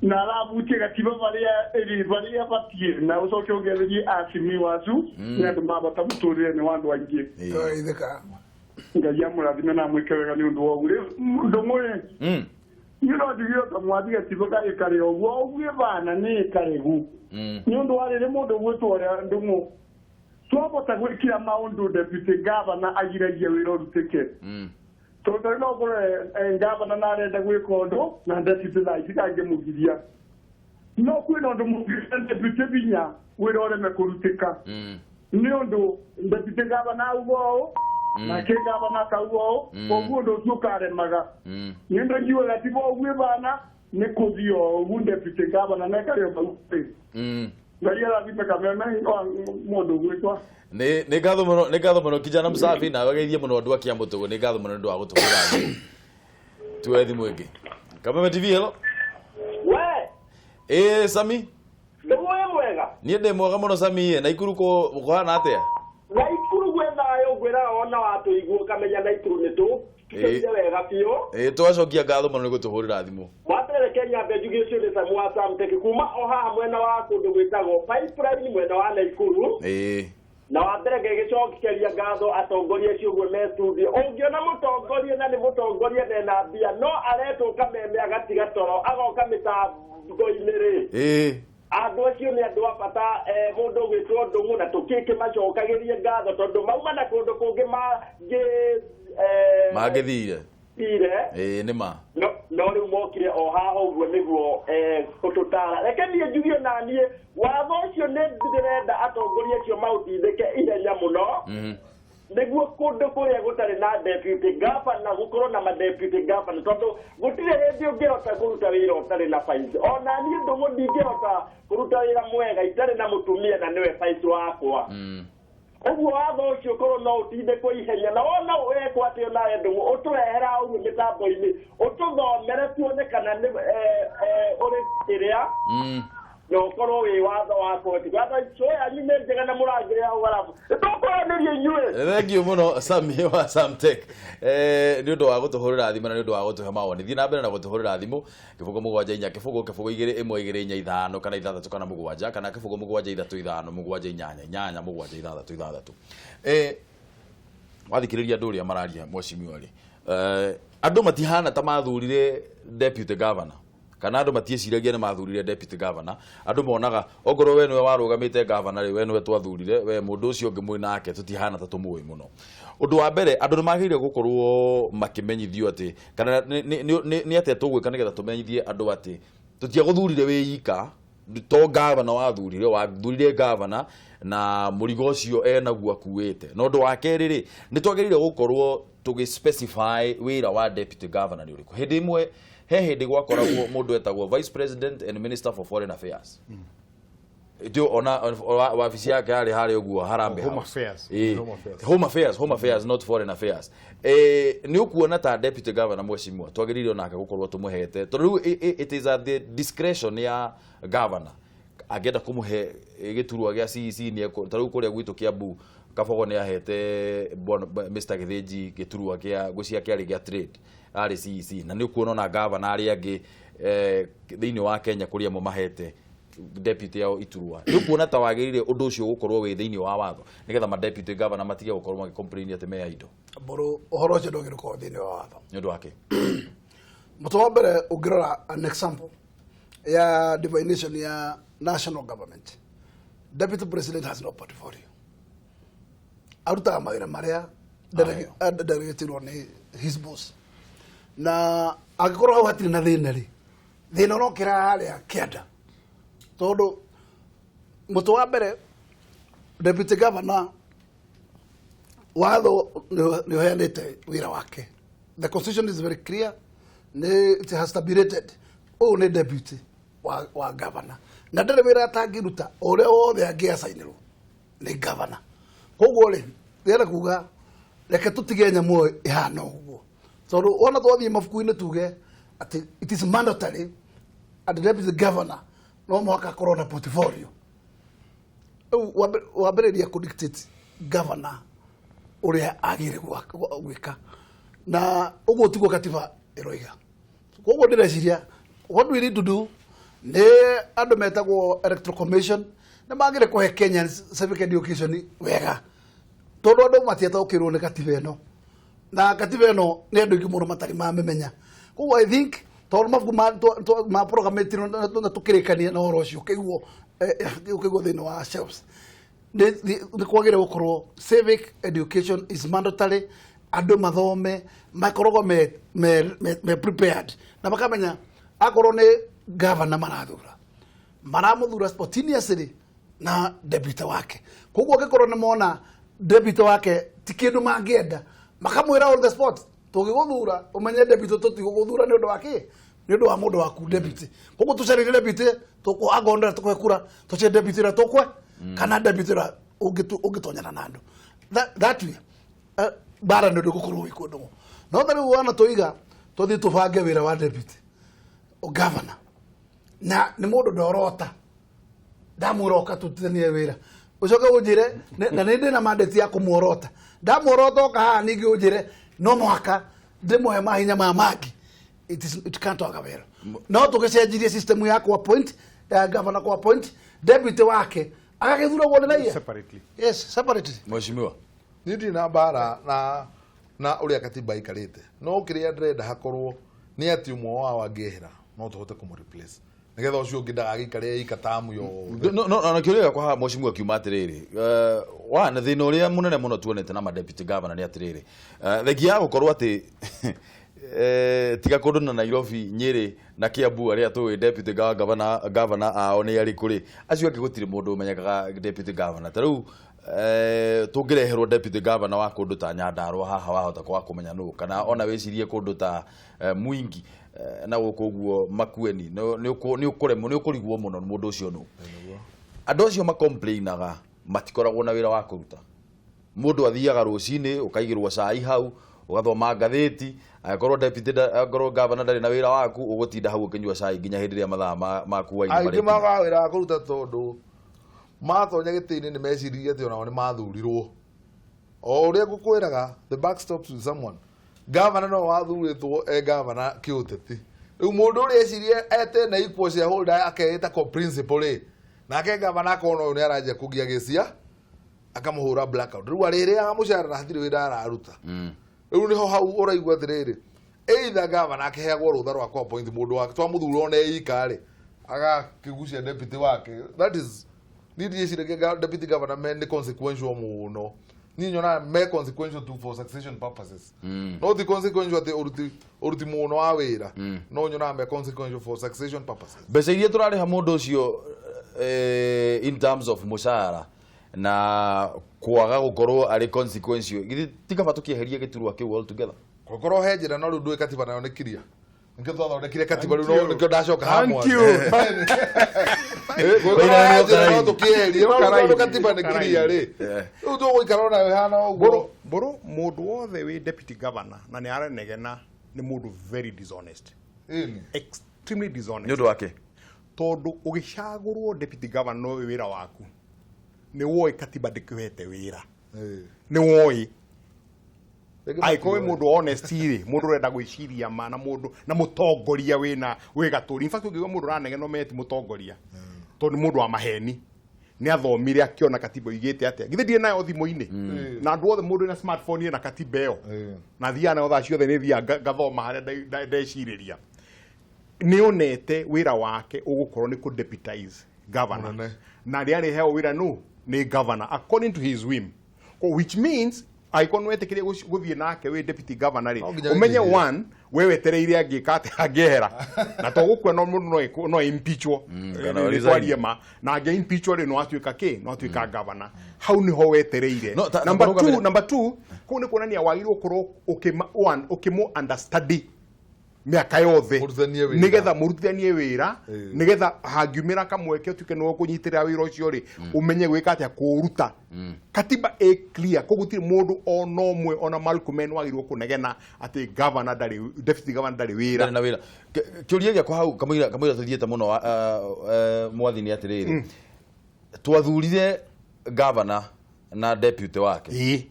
Na arabutie gatiba barĩa ĩrĩ barĩa batiĩ, na ũcoke ũngererie acimi wacu nĩ andũ mabata mũtũrĩre-inĩ wa andũ aingĩ. Tũgeithĩka. Ngai amũrathime na amwĩke wega nĩ ũndũ wa ũguo. Rĩu ndũng'ũĩ, niĩ no njuge ta mwathi gatiba ĩkarĩ ũguo ũguo bana nĩ ĩkarĩgu, nĩ ũndũ wa rĩrĩ mũndũ ũgwĩtwo ũrĩa ndũng'ũ twabota gwĩkĩra maũndũ, deputy governor agiragia wĩra ũrutĩke, tondũ rĩu no ũkore gavana na arenda gwĩka ũndũ na deputy thaa ici ndangĩmũgiria, no kwĩna ũndũ mũngĩra deputy binya wĩra ũreme kũrutĩka, nĩ ũndũ deputy governor auga ũũ, nake gavana akauga ũũ, koguo ũndũ ũcio ũkaremaga. Nĩ ũndũ njugaga tiba ũguo bana nĩ kũthiĩ o ũguo deputy governor nekarĩ o bau. Ngai arathime Kameme wa mũndũ ũgwĩtwa. Nĩ ngatho mũno, nĩ ngatho mũno, kijana msafi, na wageithie mũno andũ a Kĩamũtũgũ. Nĩ ngatho mũno nĩ ũndũ wa gũtũhũra thimũ. Tuoe thimũ ĩngĩ. Kameme TV, hello. We. Ĩĩ, Sami. Nĩguo mwega. Niĩ ndĩ mwega mũno, Sami. Naikuru kũhana atĩa? Naikuru gwĩ thayũ, ngwĩraga ona watũigua ũkamenya Naikuru nĩ tũ tũtũire wega biũ. Ĩĩ, twacokia ngatho mũno nĩ gũtũhũrĩra thimũ. Wa mbere reke nyambe njuge ũcio nĩ Samu wa Samtech kuma o haha mwena wa kũndũ gwĩtagwo Pipeline, mwena wa Naikuru. Na wa mbere ngĩgĩcokeria ngatho atongoria acio ũguo me studio. Ũngĩona mũtongoria na nĩ mũtongoria na ena mbia, no aretwo Kameme agatiga toro agoka mĩtambo-inĩ rĩ, andũ acio nĩ andũ a bata. Mũndũ ũgwĩtwo Ndũng'ũ na tũkĩkĩmacokagĩrie ngatho tondũ mauma na kũndũ kũngĩ mangĩ mangĩthire ire. Ĩĩ, nĩ ma. No rĩu mokire o haha ũguo nĩguo gũtũtara. Reke niĩ njugie na niĩ watho ũcio nĩ ndĩrenda atongoria acio maũtindĩke ihenya mũno, nĩguo kũndũ kũrĩa gũtarĩ na deputy governor gũkorwo na ma deputy governor, tondũ gũtirĩ hĩndĩ ũngĩhota kũruta wĩra ũtarĩ na vice. Ona niĩ Ndũng'ũ ndingĩhota kũruta wĩra mwega itarĩ na mũtumia na nĩwe vice wakwa. Ũguo watho ũcio korwo no ũtindĩkwo ihenya na wona wekwo atĩ onawe Ndũng'ũ ũtũrehera ũguo mĩtambo-inĩ ũtũthomere tuone kana nĩ ũrĩ kĩrĩa na ũkorwo wĩ watho wa koti. Watho ũcio yanyu nĩ njega na mũrangĩre hau arabu nĩtũkwaranĩria inyuĩ. Thank you mũno Sami wa Samtech nĩ ũndũ wa gũtũhũrĩra thimũ na nĩ ũndũ wa gũtũhe mawoni. Thiĩ na mbere na gũtũhũrĩra thimũ 0 7 4 0 0 2 1 2 4 5 kana 6 kana 7 kana 0 7 3 5 7 8 8 7 6 6. Wathikĩrĩria andũ ũrĩa mararia mheshimiwa rĩ, andũ matihana ta mathurire deputy governor kana andũ matiĩciragia nĩ mathurire deputy governor. Andũ monaga ongorwo we nĩwe warũgamĩte governor rĩ, we nĩwe twathurire, we mũndũ ũcio ũngĩ mwĩ nake tũtihana ta tũmũĩ mũno. Ũndũ wa mbere andũ nĩ magĩrĩire gũkorwo makĩmenyithio atĩ kana nĩ atĩa tũgwĩka nĩgetha tũmenyithie andũ atĩ tũtiagũthurire wĩ ika, to governor wathurire governor na mũrigo ũcio enaguo akuĩte. Na ũndũ wa kerĩ rĩ, nĩ twagĩrĩire gũkorwo tũgĩ specify wĩra wa deputy governor nĩ ũrĩkũ. Hĩndĩ ĩmwe he hĩndĩ gwakoragwo mũndũ etagwo vice president and minister for foreign affairs. Ndio ona wabici yake yarĩ harĩa ũguo Harambee Home House. Affairs. Home Affairs, Home Affairs, not foreign affairs. Nĩ ũkuona ta deputy governor mheshimiwa twagĩrĩire onake gũkorwo tũmũhete tondũ rĩu it is at the discretion ya governor angĩenda kũmũhe gĩturwa gĩa CEC nĩ ta rĩu kũrĩa gwitũ Kiambu Kabogo nĩ ahete Mr Githinji gĩturwa kĩa ngwĩciria kĩarĩ gĩa trade arĩ CEC, na nĩ ũkuona ona governor arĩa angĩ thĩinĩ wa Kenya kũrĩa amwe mahete deputy yao iturwa. Nĩ ũkuona ta wagĩrĩire ũndũ ũcio gũkorwo wĩ thĩinĩ wa watho nĩgetha ma deputy governor matige gũkorwo magĩ complain atĩ me indo. Mbũrũ ũhoro ũcio ndwagĩrĩire gũkorwo thĩinĩ wa watho. Nĩ ũndũ wake Mũtwe wa mbere ũngĩrora an example ya divination ya national government, deputy president has no portfolio. Arutaga mawĩra marĩa delegatirwo nĩ his boss, na angĩkorwo hau hatirĩ na thĩna rĩ, thĩna ũrokĩra harĩa kĩanda tondũ mũtwe wa mbere deputy governor watho nĩ ũheanĩte wĩra wake. The constitution is very clear, it has stipulated ũyũ nĩ deputy wa governor na ndarĩ wĩra atangĩruta ũrĩa wothe angĩacainĩrwo nĩ governor. Koguo rĩ, ndĩrenda kuga reke tũtige nyamũ ĩyo ĩhana ũguo tondũ wona twathiĩ mabuku-inĩ tuge atĩ it is mandatory and the deputy governor no mũhaka akorwo na portfolio. Rĩu wambĩrĩria kũ dictate governor ũrĩa agĩrĩire gwĩka, na ũguo tiguo katiba ĩroiga. Koguo ndĩreciria what we need to do nĩ andũ metagwo electoral commission nĩ magĩrĩire kũhe Kenyans civic education wega tondũ andũ matiataũkĩrwo nĩ katiba ĩno, na katiba ĩno nĩ andũ aingĩ mũno matarĩ mamĩmenya. Koguo I think tondũ mabuku ma programĩtirwo na tũkĩrĩkania na ũhoro ũcio ũkĩiguo thĩinĩ wa shelves, nĩ kwagĩrĩire gũkorwo civic education is mandatory, andũ mathome makoragwo me prepared na makamenya akorwo nĩ governor marathura maramũthura spontaneously na deputy wake. Koguo angĩkorwo nĩ mona deputy wake ti kĩndũ mangĩenda makamwĩra on the spot, tũgĩgũthura ũmenye deputy tũtigũgũthura nĩ ũndũ wa kĩ, nĩ ũndũ wa mũndũ waku deputy. Koguo tũcarĩrie deputy angorwo tũkwe kura tũcarie deputy ũrĩa tũkwe kana deputy ũrĩa ũngĩtonyana na andũ. That way bara nĩ ũndũ gũkorwo wĩ kũndũ. No ta rĩu wona tũiga tũthiĩ tũbange wĩra wa deputy o governor na nĩ mũndũ ndorota ndamũroka tutithanie wĩra ũcoke ũnjĩre na nĩ ndĩ na mandate ya kũmuorota ndamuorota oka haha ningĩ ũnjĩre no mũhaka ndĩmũhe mahinya maya mangĩ, it can't work well. No tũgĩcenjirie system ya ku appoint ya governor ku appoint deputy wake agagĩthuragwo nĩ raia separately. Yes, separately. Mheshimiwa, niĩ ndirĩ na mbara na ũrĩa katiba ĩikarĩte, no kĩrĩa ndĩrenda hakorwo nĩ atĩ ũmwe wao angĩehera no tũhote kũmũ replace nĩgetha ũcio ũngĩ ndagagĩikare ika tamu yothe. No na kĩũria gĩakwa haha mheshimiwa kiuma atĩrĩrĩ, wa na thĩna ũrĩa mũnene mũno tuonete na ma deputy governor nĩ atĩrĩrĩ, thengia ya gũkorwo atĩ tiga kũndũ na Nairobi, Nyĩrĩ na Kiambu arĩa tũĩ deputy governor ao nĩ arĩkũ rĩ, acio angĩ gũtirĩ mũndũ ũmenyekaga deputy governor. Ta rĩu tũngĩreherwo deputy governor wa kũndũ ta Nyandarua haha wahota kwaga kũmenya nũ, kana ona wĩcirie kũndũ ta Mwingi na gũkũ ũguo Makueni, nĩ ũkũremwo nĩ ũkũrigwo mũno mũndũ ũcio nũ. Andũ acio macomplainaga matikoragwo na wĩra wa kũruta. Mũndũ athiaga rũcinĩ ũkaigĩrwo cai hau, ũgathoma ngathĩti, angĩkorwo deputy angĩkorwo governor ndarĩ na wĩra waku, ũgũtinda hau ũkĩnyua cai nginya hĩndĩ ĩrĩa mathaa maku waini Aingĩ marĩkinya. magaga wĩra wa kũruta tondũ matonya gĩtĩ-inĩ nĩ meciririe atĩ onao nĩ mathurirwo. O ũrĩa ngũkwĩraga, the buck stops with someone. Governor no wathurĩtwo e governor kĩũteti. Rĩu mũndũ ũrĩa ecirie ete na equal shareholder akeĩta ko principal rĩ, nake governor akona ũyũ nĩ aranjia kũgia gĩcia, akamũhũra blackout. Rĩu arĩrĩaga mũcara na hatirĩ wĩra araruta. Rĩu nĩho hau ũraigua atĩrĩrĩ, either governor akĩheagwo rũtha rwa kũ appoint mũndũ wake, twamũthura ona eika rĩ, agakĩgucia deputy wake. That is, niĩ ndiĩciragia deputy governor me nĩ consequential mũno. Niĩ nyonaga me consequential tu for succession purposes. No ti consequential atĩ ũruti mũno wa wĩra. No nyonaga me consequential for succession purposes. Mbeca iria tũrarĩha mũndũ ũcio in terms of mũcara na kwaga gũkorwo arĩ consequential, githĩ ti kaba tũkĩeherie gĩturwa kĩu altogether? Gũkorwo he njĩra no rĩu ndũĩ katiba nayo nĩ kiria. Nĩkĩo twathondekire katiba rĩu, no nĩkĩo ndacoka haha Thank mwanzo. you. Gũkorwo he njĩra no tũkĩeherie, no rĩu tondũ katiba nĩ kiria rĩ, rĩu tũgũikara ona ĩhana ũguo. Mbũrũ mũndũ wothe wĩ deputy governor na nĩ aranegena nĩ mũndũ very dishonest. Extremely dishonest. Nĩ ũndũ wake? Tondũ ũgĩcagũrwo deputy governor no wĩra waku. Nĩ woĩ katiba ndĩkũhete wĩra. Nĩ woĩ. Angĩkorwo wĩ mũndũ honest rĩ, mũndũ ũrenda gwĩciria ma na mũndũ na mũtongoria wĩna wĩ gatũri. In fact ũngĩigua mũndũ ũranegena ũmenye ti mũtongoria. Tondũ nĩ mũndũ wa maheni. Nĩ athomire akĩona katiba ĩigĩte atĩa. Githĩ ndirĩ nayo thimũ-inĩ. Na andũ othe mũndũ wĩna smartphone ena katiba ĩyo. Na thiaga nayo thaa ciothe nĩ thiaga ngathoma harĩa ndecirĩria. Nĩ onete wĩra wake ũgũkorwo nĩ kũ deputize governor. Na rĩrĩa arĩheo wĩra nũ? Nĩ governor according to his whim. Which means angĩkorwo nĩ wetĩkĩrie gũthiĩ nake wĩ deputy governor rĩ, ũmenye one, we wetereire angĩka atĩa angĩehera. Na to gũkua no mũndũ no impeachwo. Kana Twarie ma. Na angĩ impeachwo rĩ, no atuĩka kĩ? No atuĩka governor. Hau nĩho wetereire. Number two, kũu nĩ kuonania wagĩrĩirwo gũkorwo ũkĩmũ understudy mĩaka yothe nĩgetha mũrutithanie wĩra, nĩgetha hangiumĩra kamweke ũtuĩke nĩwe ũkũnyitĩrĩra wĩra ũcio rĩ, ũmenye gwĩka atĩa kũũruta. Katiba ĩ clear, koguo gũtirĩ mũndũ ona ũmwe ona Malcolm N wagĩrĩirwo kũnegena atĩ governor ndarĩ, deputy governor ndarĩ wĩra. Ndarĩ na wĩra. Kĩũria gĩakwa hau kamũira tũthiĩte mũno mwathi nĩ atĩrĩrĩ, twathurire governor na deputy wake.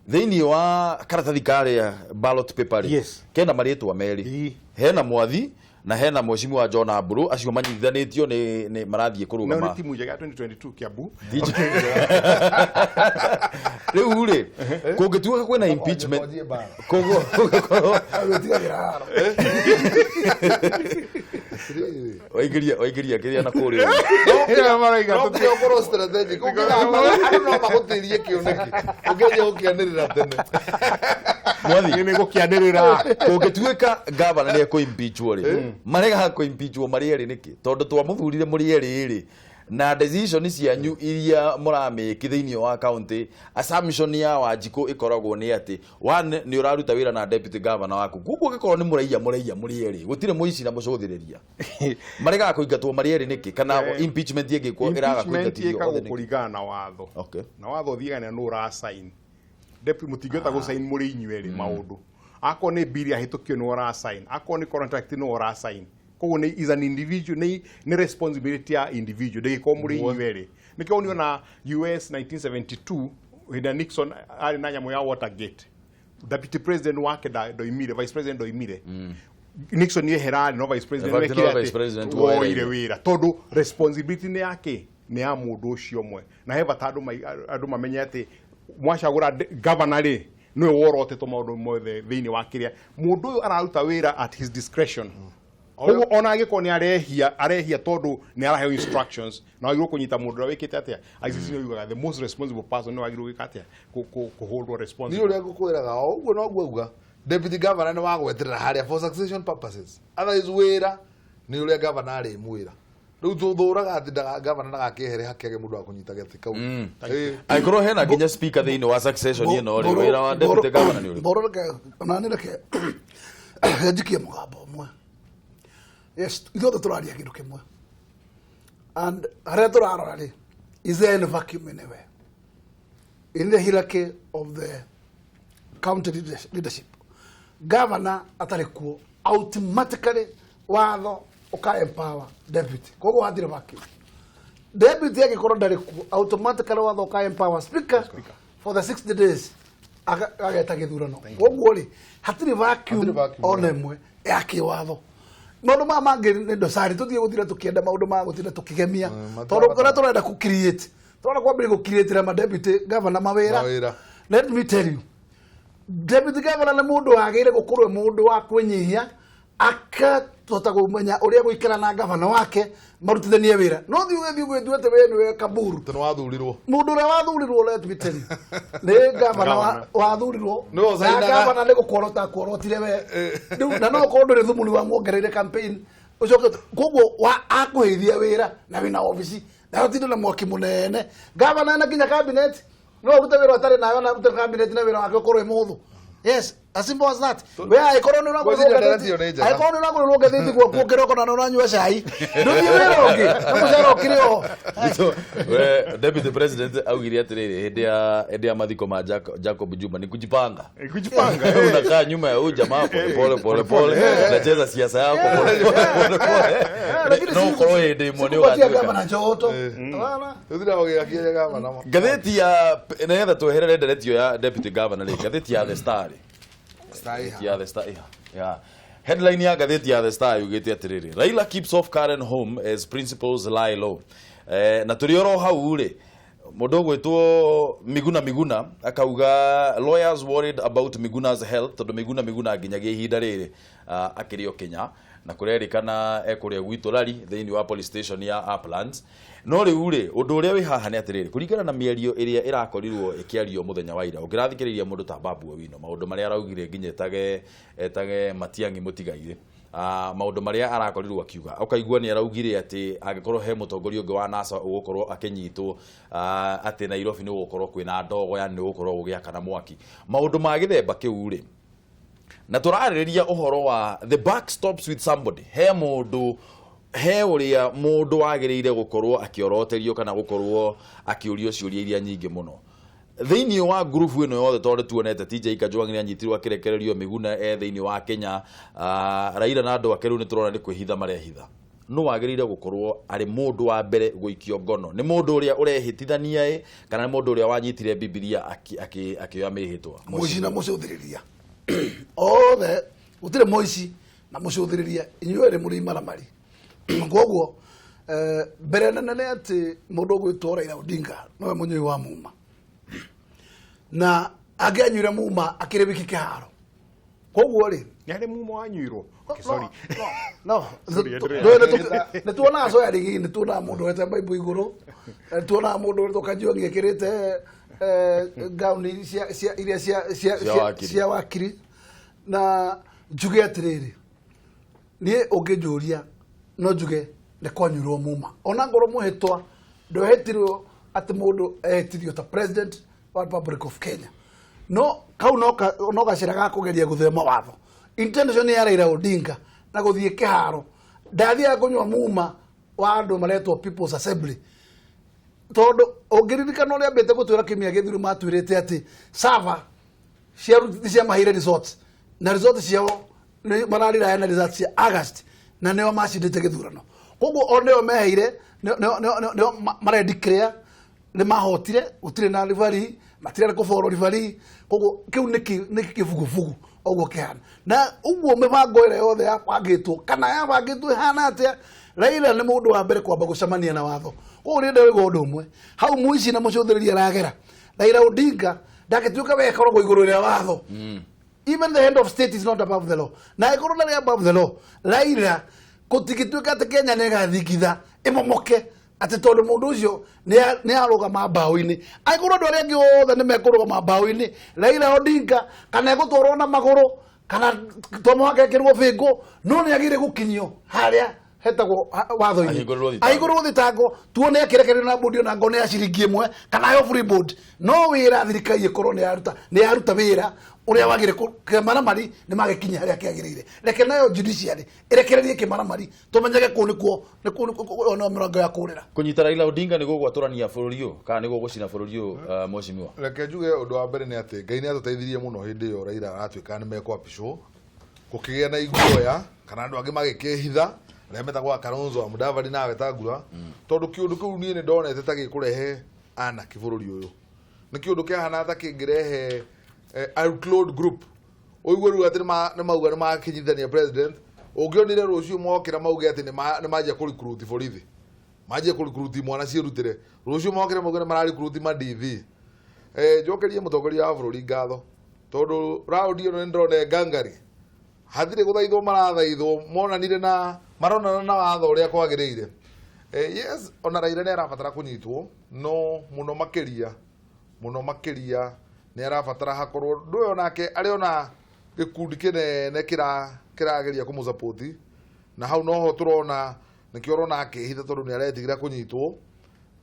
Thĩinĩ wa karatathi karĩa ballot paper rĩ, kena marĩtwa merĩ. Hena mwathi na hena mheshimiwa John Amburu, acio manyitithanĩtio nĩ marathiĩ kũrũgama. No nĩ timu njega ya 2022 Kiambu. Rĩu rĩ, kũngĩtuĩka kwĩna impeachment, kũngĩkorwo waingĩria kĩrĩa na kũrĩa. No kĩrĩa ũkorwo strategic, ũngĩgamba andũ no magũtĩrie kĩoneki, ũngĩanjia gũkĩanĩrĩra tene. Mwathi, nĩ gũkĩanĩrĩra. Kũngĩtuĩka governor nĩ ekũ-impeachwo rĩ, maregaga kũ-impeachwo marĩ erĩ nĩkĩ? Tondũ twamũthurire mũrĩ erĩ rĩ, na decision cianyu iria mũramĩki thĩinĩ wa county, assumption ya Wanjikũ ĩkoragwo nĩ atĩ one, nĩ ũraruta wĩra na deputy governor waku, koguo ũngĩkorwo nĩ mũraiya mũrĩ erĩ, gũtirĩ mũici na mũcũthĩrĩria. Maregaga kũingatwo marĩ erĩ nĩkĩ? Kana impeachment ĩngĩkwo ĩraga Impeachment kũingatithio ĩkagwo othe nĩkĩ? kũringana na watho. Na watho ũthiaga na nũ ũrasign. Deputy mũtingĩhota gũsign mũrĩ inyuĩ erĩ maũndũ. Akorwo nĩ bill yahĩtũkio nĩ ũrasign, akorwo nĩ contract nĩ ũrasign. Koguo nĩ is an individual, nĩ responsibility ya individual, ndĩgĩkorwo mũrĩ inyuĩ erĩ. Nĩkĩo ũniona US 1972 hĩndĩ ya Nixon arĩ na nyamũ ya Watergate. Deputy president wake ndoimire, vice president ndoimire. Nixon nĩ eherarĩ no vice president In fact, wekire no vice atĩ president woire woire wĩra tondũ responsibility nĩ yake, nĩ ya mũndũ ũcio ũmwe. Na he bata andũ mamenye atĩ mwacagũra governor rĩ, nĩwe worotetwo maũndũ mothe thĩinĩ wa kĩrĩa mũndũ ũyũ araruta wĩra at his discretion. Koguo ona angĩkorwo nĩ arehia tondũ nĩ araheo instructions, na wagĩrĩirwo kũnyita mũndũ ũrĩa wĩkĩte atĩa. ICC nĩ yugaga the most responsible person nĩ wagĩrĩirwo gwĩka atĩa, kũ hold responsible. Niĩ ũrĩa ngũkwĩraga o ũguo noguo auga, deputy governor nĩ wa gweterera harĩa for succession purposes. Otherwise wĩra nĩ ũrĩa governor arĩmwĩra. Rĩu tũthũraga atĩ governor ndagakĩehere hakĩage mũndũ wa kũnyita gĩtĩ kau. Angĩkorwo hena nginya speaker thĩinĩ wa succession ĩno rĩ, wĩra wa deputy governor nĩ ũrĩkũ? Mbũrũ reke, ona nĩ reke njikie mũgambo ũmwe. Yes, ithuothe tũraria kĩndũ kĩmwe. And harĩa tũrarora rĩ, is there any vacuum anywhere? In the hierarchy of the county leadership, governor atarĩ kuo, automatically watho ũka empower deputy. Koguo hatirĩ vacuum. Deputy angĩkorwo ndarĩ kuo, automatically watho ũka empower speaker for the 60 days ageta gĩthurano. Koguo rĩ, hatirĩ vacuum ona ĩmwe ya kĩwatho. Maũndũ maya mangĩ nĩ dosari, tũthiĩ gũtinda tũkĩenda maũndũ ma gũtinda tũkĩgemia, tondũ kũrĩa tũrenda kũ create, tũrenda kwambĩrĩria gũ create ma deputy governor mawĩra. Let me tell you, deputy governor nĩ mũndũ wagĩrĩire gũkorwo e mũndũ wa kwĩnyihia, akahota kũmenya ũrĩa gũikara na gavana wake marutithanie wĩra. No thiĩ ũgĩthiĩ ũgĩtua atĩ we nĩwe kaburu, tondũ wathurirwo, mũndũ ũrĩa wathurirwo, let me tell you, nĩ gavana wathurirwo, na gavana nĩ gũkworota akworotire we. Rĩu na no ũkorwo ndũrĩ thumu nĩ wamuongereire campaign, ũcoke koguo akũheithia wĩra na wĩna obici na ũtinde na mwaki mũnene. Gavana ena nginya cabinet, no ũrute wĩra ũtarĩ nayo na ũrute cabinet na wĩra wake ũkorwo wĩ mũhũthũ. Yes, as simple as that. We aikorwo nĩ ũragũrĩrwo ngathĩti gwaku ũkĩroko na nĩ ũranyua cai, ndũthiĩ wĩra ũngĩ na mũcara ũkĩrĩ oho. We deputy president augire atĩrĩrĩ hĩndĩ ya mathiko ma Jacob Juma, ni kujipanga. Kujipanga. Unakaa nyuma ya huyu jamaa pole pole pole pole, unacheza siasa yako pole pole pole. No ukorwo hĩndĩ ĩmwe nĩ ũgatuĩka gavana njoto. Ngathĩti ya nĩgetha tweherere nderetio ya deputy governor rĩ, ngathĩti ya The Star. Ya The Star, yeah. Headline ya ngathĩti ya The Star yugĩte atĩrĩrĩ, Raila keeps off Karen home as principals lie low. Na tũrĩ oro hau rĩ, mũndũ ũgwĩtwo Miguna Miguna akauga lawyers worried about Miguna's health, tondũ Miguna Miguna nginyagia ihinda rĩrĩ akĩrĩ o Kenya na kũrerĩkana ekũrĩa gwitũ rari thĩinĩ wa police station ya Uplands. No rĩu rĩ, ũndũ ũrĩa wĩ haha nĩ atĩrĩrĩ, kũringana na mĩario ĩrĩa ĩrakorirwo ĩkĩario mũthenya wa ira, ũngĩrathikĩrĩria mũndũ ta Babu Owino, maũndũ marĩa araugire nginya etage Matiang'i mũtigaire, maũndũ marĩa arakorirwo akiuga, ũkaigua nĩ araugire atĩ angĩkorwo he mũtongoria ũngĩ wa NASA ũgũkorwo akĩnyitwo, atĩ Nairobi nĩ gũgũkorwo kwĩna ndogo, yani nĩ gũgũkorwo gũgĩakana mwaki, maũndũ ma gĩthemba kĩu rĩ. Na tũrarĩrĩria ũhoro wa the buck stops with somebody. He mũndũ, he ũrĩa mũndũ wagĩrĩire gũkorwo akĩoroterio kana gũkorwo akĩũrio ciũria iria nyingĩ mũno thĩinĩ wa ngurubu ĩno yothe, tondũ tuonete TJ Kajwang' nĩ anyitirwo akĩrekererio, Miguna e thĩinĩ wa Kenya, Raila na andũ ake rĩu nĩ tũrona nĩ kwĩhitha marehitha. No wagĩrĩire gũkorwo arĩ mũndũ wa mbere gũikio ngono nĩ mũndũ ũrĩa ũrehĩtithania ĩ, kana nĩ mũndũ ũrĩa wanyitire Bibilia akĩoya mĩhĩtwa? Mũici na mũcũthĩrĩria othe, gũtirĩ mũici na mũcũthĩrĩria, inyuĩ erĩ mũrĩ imaramari. Koguo mbere nene nĩ atĩ mũndũ ũgwĩtwo Raila Odinga nowe mũnyui wa muma, na angĩanyuire muma akĩrĩ wiki kĩharo. Koguo rĩ, nĩ harĩ muma wanyuirwo? Sorry. No, nĩ tuonaga coya rigi, nĩ tuonaga mũndũ wete mbaibu igũrũ, nĩ tuonaga mũndũ wetwo Kajwang' ekĩrĩte gauni iria cia wakiri. Na njuge atĩrĩrĩ, niĩ ũngĩnjũria no njuge nĩ kwanyuirwo muma, ona ngorwo mũhĩtwa ndwehĩtirwo atĩ mũndũ ehĩtithio ta president wa Republic of Kenya, no kau no gacĩra ga kũgeria gũthema watho. Intention ya Raila Odinga na gũthiĩ kĩharo, ndathiaga kũnyua muma wa andũ maretwo People's Assembly, tondũ ũngĩririkana ũrĩa ambĩte gũtwĩra kiumia gĩthiru, matwĩrĩte atĩ server ciamaheire results, na results ciao mararirae na results cia August, na nĩo macindĩte gĩthurano. Koguo o nĩo meheire, nĩo maredeclare nĩ mahotire, gũtirĩ na referee, matirenda kũborwo referee. Koguo kĩu nĩ kĩbugubugu ũguo kĩhana. Na ũguo mĩbango ĩrĩa yothe yabangĩtwo kana yabangĩtwo ĩhana atĩa, Raila nĩ mũndũ wa mbere kwamba gũcemania na watho. Koguo nĩ ndĩrauga ũndũ ũmwe hau, mũici na mũcũthĩrĩria aragera. Raila Odinga ndangĩtuĩka we akoragwo igũrũ rĩa watho. Even the head of state is not above the law. Na ĩkorwo ndarĩ above the law, Raila gũtingĩtuĩka atĩ Kenya nĩ ĩgathingitha ĩmomoke atĩ tondũ mũndũ ũcio nĩ arũgama mbaũ-inĩ. Angĩkorwo andũ arĩa angĩ othe nĩ mekũrũgama mbaũ-inĩ, Raila Odinga kana egũtwarwo na magũrũ kana to mũhaka ekĩrwo bĩngũ, no nĩ agĩrĩire gũkinyio harĩa hetagwo watho-inĩ, ahingũrĩrwo thitango, tuone akĩrekererio na bodi ona ngoo nĩ ya ciringi ĩmwe kana yo free board. No wĩra thirikari ĩkorwo nĩ yaruta wĩra Uria wagire kĩmaramari nĩ magĩkinya harĩa kĩagĩrĩire. Reke nayo judiciary ĩrekererie kĩmaramari tũmenyage kũu nĩkuo nĩkuo mĩrango ya kũrĩra. Kũnyita Raila Odinga nĩ gũgwatũrania bũrũri ũyũ kana nĩ gũgũcina bũrũri ũyũ, mheshimiwa? Reke njuge ũndũ wa mbere nĩ atĩ Ngai nĩ atũteithirie mũno hĩndĩ ĩyo Raila aratuĩka nĩ mekwapicwo, gũkĩgĩa na iguoya kana andũ angĩ magĩkĩhitha arĩa metagwo Kalonzo wa Mudavadi na Wetangula, tondũ kĩũndũ kĩu niĩ nĩ ndonete ta gĩkũrehe anarchy bũrũri ũyũ. Nĩ kĩũndũ kĩahana ta kĩngĩrehe outlawed group. Ũigue rĩu atĩ nĩ mauga nĩ makinyithania president, ũngĩonire rũciũ mokĩra mauge atĩ nĩ manjia kũrikruti borithi, manjie kũrikruti mwana ciĩrutĩre, rũciũ mokĩra mauge nĩ mararikruti ma DV. Njokerie mũtongoria wa bũrũri ngatho tondũ raundi ĩno nĩ ndĩrona ngangari hatirĩ gũthaithwo marathaithwo, monanire na maronana na watho ũrĩa kwagĩrĩire. Yes, ona Raila nĩ arabatara kũnyitwo, no mũno makĩria nĩ arabatara hakorwo ndũyũ nake arĩ ona gĩkundi kĩnene kĩrageria kũmũsupport, na hau noho tũrona nĩkĩo ũrona akĩhitha tondũ nĩ aretigĩra kũnyitwo.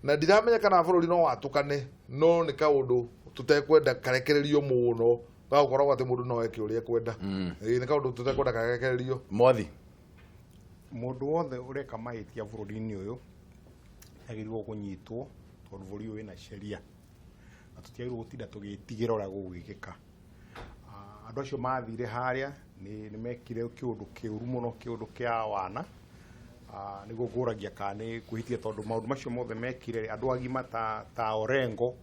Na ndiramenya kana bũrũri no watũkane, no nĩ kaũndũ tũtekwenda karekererio mũno, gagũkoragwo atĩ mũndũ no eke ũrĩa ekwenda. Nĩ kaũndũ tũtekwenda karekererio. Mwathi, mũndũ wothe ũreka mahĩtia bũrũri-inĩ ũyũ agĩrĩirwo kũnyitwo tondũ bũrũri ũyũ wĩna sheria na tũtiagĩrĩirwo gũtinda tũgĩtigĩra ũrĩa gũgwĩkĩka. Andũ acio mathire harĩa nĩ mekire kĩũndũ kĩũru mũno, kĩũndũ kĩa wana. Nĩguo ngũragia kana nĩ kwĩhĩtia tondũ maũndũ macio mothe mekire andũ agima ta Orengo,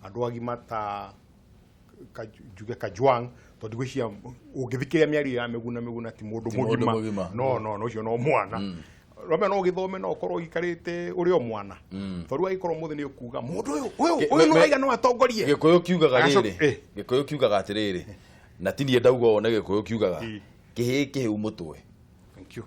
andũ agima ta njuge Kajwang, tondũ ngwĩciria ũngĩthikĩrĩria mĩario ya Mĩguna ti mũndũ mũgima. No no ũcio no mwana. Rwame no ũgĩthome no ũkorwo ũikarĩte ũrĩ o mwana. Tondũ agĩkorwo mũthĩ nĩ ũkuga mũndũ ũyũ ũyũ no aiga no atongorie. Gĩkũyũ kiugaga rĩrĩ, Gĩkũyũ kiugaga atĩrĩrĩ, na ti niĩ ndauga ũũ, nĩ Gĩkũyũ kiugaga kĩhĩĩ kĩhĩu mũtwe. Thank you.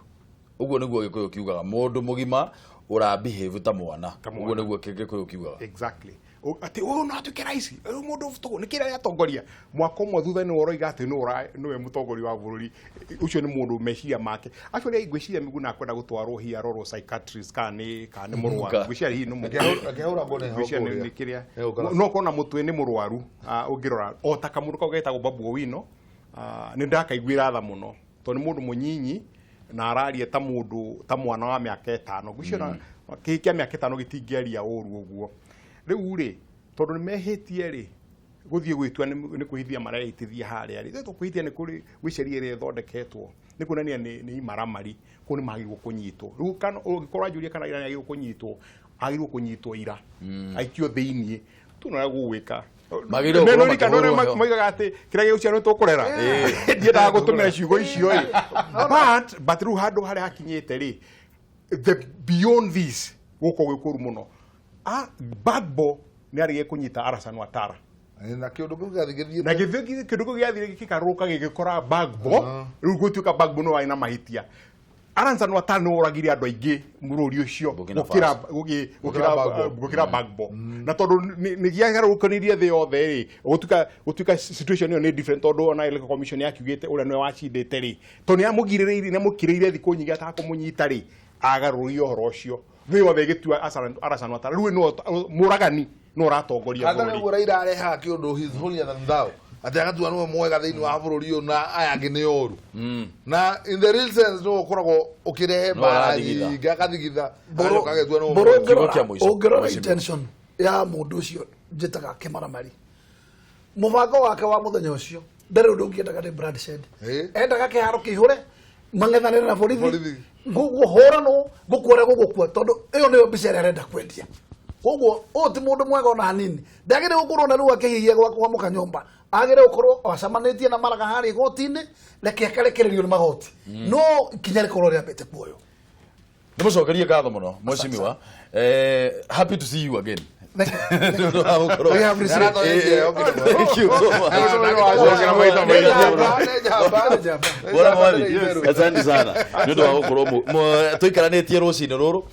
Ũguo nĩguo Gĩkũyũ kiugaga, mũndũ mũgima ũrabehave ta mwana. Ũguo nĩguo Gĩkũyũ kiugaga. Exactly. Atĩ ũyũ no atuĩke rais, ũyũ mũndũ tũgũ nĩ kĩrĩa atongoria. Mwaka ũmwe thutha nĩ ũroiga atĩ nĩwe mũtongoria wa bũrũri. Ũcio nĩ mũndũ meciria make. Actually ngwĩciria Mĩguna akwenda gũtwarwo hihi arorwo psychiatrist kana nĩ mũrwaru. Ngwĩciria hihi nĩ mũrwaru. Kĩrĩa no ũkorwo na mũtwe nĩ mũrwaru ũngĩrora o ta kamũndũ kau getagwo Babu Owino, nĩ ndakaiguĩra tha mũno tondũ nĩ mũndũ mũnyinyi na araria ta mũndũ ta mwana wa mĩaka ĩtano. Ngwĩciria kĩhiki kĩa mĩaka ĩtano gĩtingĩaria ũru ũguo. Rĩu rĩ tondũ nĩ mehĩtie rĩ gũthiĩ gwĩtua nĩ kwĩhithia marehĩtithia harĩa rĩ, tũkwĩhithia nĩ kũrĩ gwĩ sheria ĩrĩa ĩthondeketwo nĩ kuonania nĩ imaramari, kũu nĩ magĩrĩirwo kũnyitwo. Rĩu kana ũngĩkorwo anjũria kana Raila nĩ agĩrĩirwo kũnyitwo, agĩrĩirwo kũnyitwo ira, aikio thĩiniĩ, tuona ũrĩa gũgwĩka. Maigaga atĩ kĩrĩa gĩgũciarwo tũkũrera. Ndiendaga gũtũmĩra ciugo icio ĩ, but rĩu handũ harĩa hakinyĩte rĩ, the beyond this gũkũ gwĩ kũru mũno. Gbagbo nĩ arĩgie kũnyita Alassane Ouattara. Na kĩũndũ kĩu gĩathiĩ na kĩũndũ kĩu gĩathire gĩkĩgarũrũka gĩgĩkora Gbagbo. Rĩu gũtuĩka Gbagbo nĩwe warĩ na mahĩtia. Alassane Ouattara nĩwe oragire andũ aingĩ bũrũri ũcio gũkĩra Gbagbo. Na tondũ nĩ gĩagarũrũkanĩrie thĩ yothe rĩ, gũtuĩka situation ĩyo nĩ different tondũ ona Electoral Commission yakiugĩte ũrĩa nĩwe wacindĩte rĩ, tondũ nĩ amũgirĩrĩirie, nĩ amũkirĩire thikũ nyingĩ atakũmũnyita rĩ, agarũrũire ũhoro ũcio. Thĩ yothe ĩgĩtua Alassane Ouattara rĩu nĩwe mũragani no ũratongoria bũrũri. Ũguo Raila arehaga kĩũndũ his holier than thou, atĩ agatua nĩwe mwega thĩinĩ wa bũrũri ũyũ na aya angĩ nĩ oru. Na in the real sense nĩwe ũkoragwo ũkĩrehe mbara nyingĩ, akathigitha, agacoka agetua nĩwe mwega. Ũngĩrora intention ya mũndũ ũcio njĩtaga kĩmaramari, mũbango wake wa mũthenya ũcio ndarĩ ũndũ ũngĩendaga nĩ bloodshed. Endaga kĩharo kĩihũre, mang'ethanĩre na borithi, gũhũranwo, gũkua ũrĩa gũgũkua, tondũ ĩyo nĩyo mbica ĩrĩa arenda kwendia. Koguo ũyũ ti mũndũ mwega ona hanini. Ndagĩrĩire gũkorwo na rĩu akĩhihia gwa mũka nyũmba, agĩrĩire gũkorwo acemanĩtie na maraga harĩa igoti-inĩ, reke akarekererio nĩ magoti, no ikinya rĩkorwo rĩambĩte kuoywo. Nĩ mũcokerie ngatho mũno mheshimiwa. Happy to see you again. Thank you so much. Bora mwathi, asante sana nĩ ũndũ wa gũkorwo tũikaranĩtie rũcinĩ rũrũ.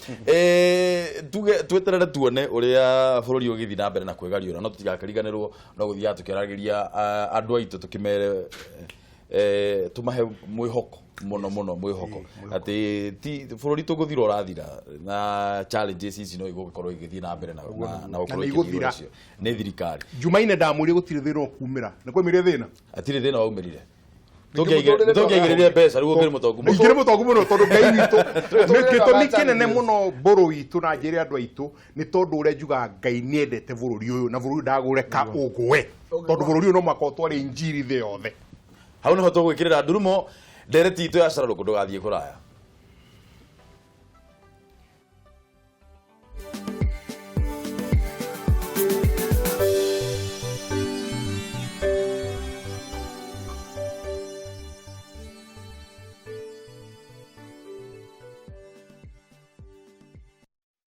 Tuge tweterere tuone ũrĩa bũrũri ũgĩthiĩ na mbere na kwĩgariũra, no tũtigakĩriganĩrwo no gũthiaga tũkĩaragĩria andũ aitũ tũkĩmere Tũmahe mwĩhoko mũno mũno, mwĩhoko atĩ ti bũrũri tũgũthira ũrathira na challenges ici no igũgĩkorwo igĩthiĩ na mbere na gũkorwo Na nĩ ikĩthirwo igũthira. nacio nĩ thirikari. Jumaine ndamwĩrire gũtirĩ thĩna ũkumĩra, nĩ kwaumĩrire thĩna. Hatirĩ thĩna waumĩrire. Mũtũrĩre Tũngĩaigĩrĩire mbeca rĩu ũkĩrĩ mũtongu mũno. Ingĩrĩ mũtongu mũno tondũ Ngai witũ nĩ Mũtũrĩre gĩtũmi ndwaga kĩnene challenges. mũno mbũrũ witũ na njĩre andũ aitũ nĩ tondũ ũrĩa njugaga Ngai nĩendete bũrũri ũyũ na bũrũri ũyũ ndagũreka ũgwe, tondũ bũrũri ũyũ no mũhaka ũtware injiri thĩ yothe. Hau niho tũgwĩkĩrĩra ndurumo ndereti itũ ya cararũkũ. Ndũgathiĩ kũraya.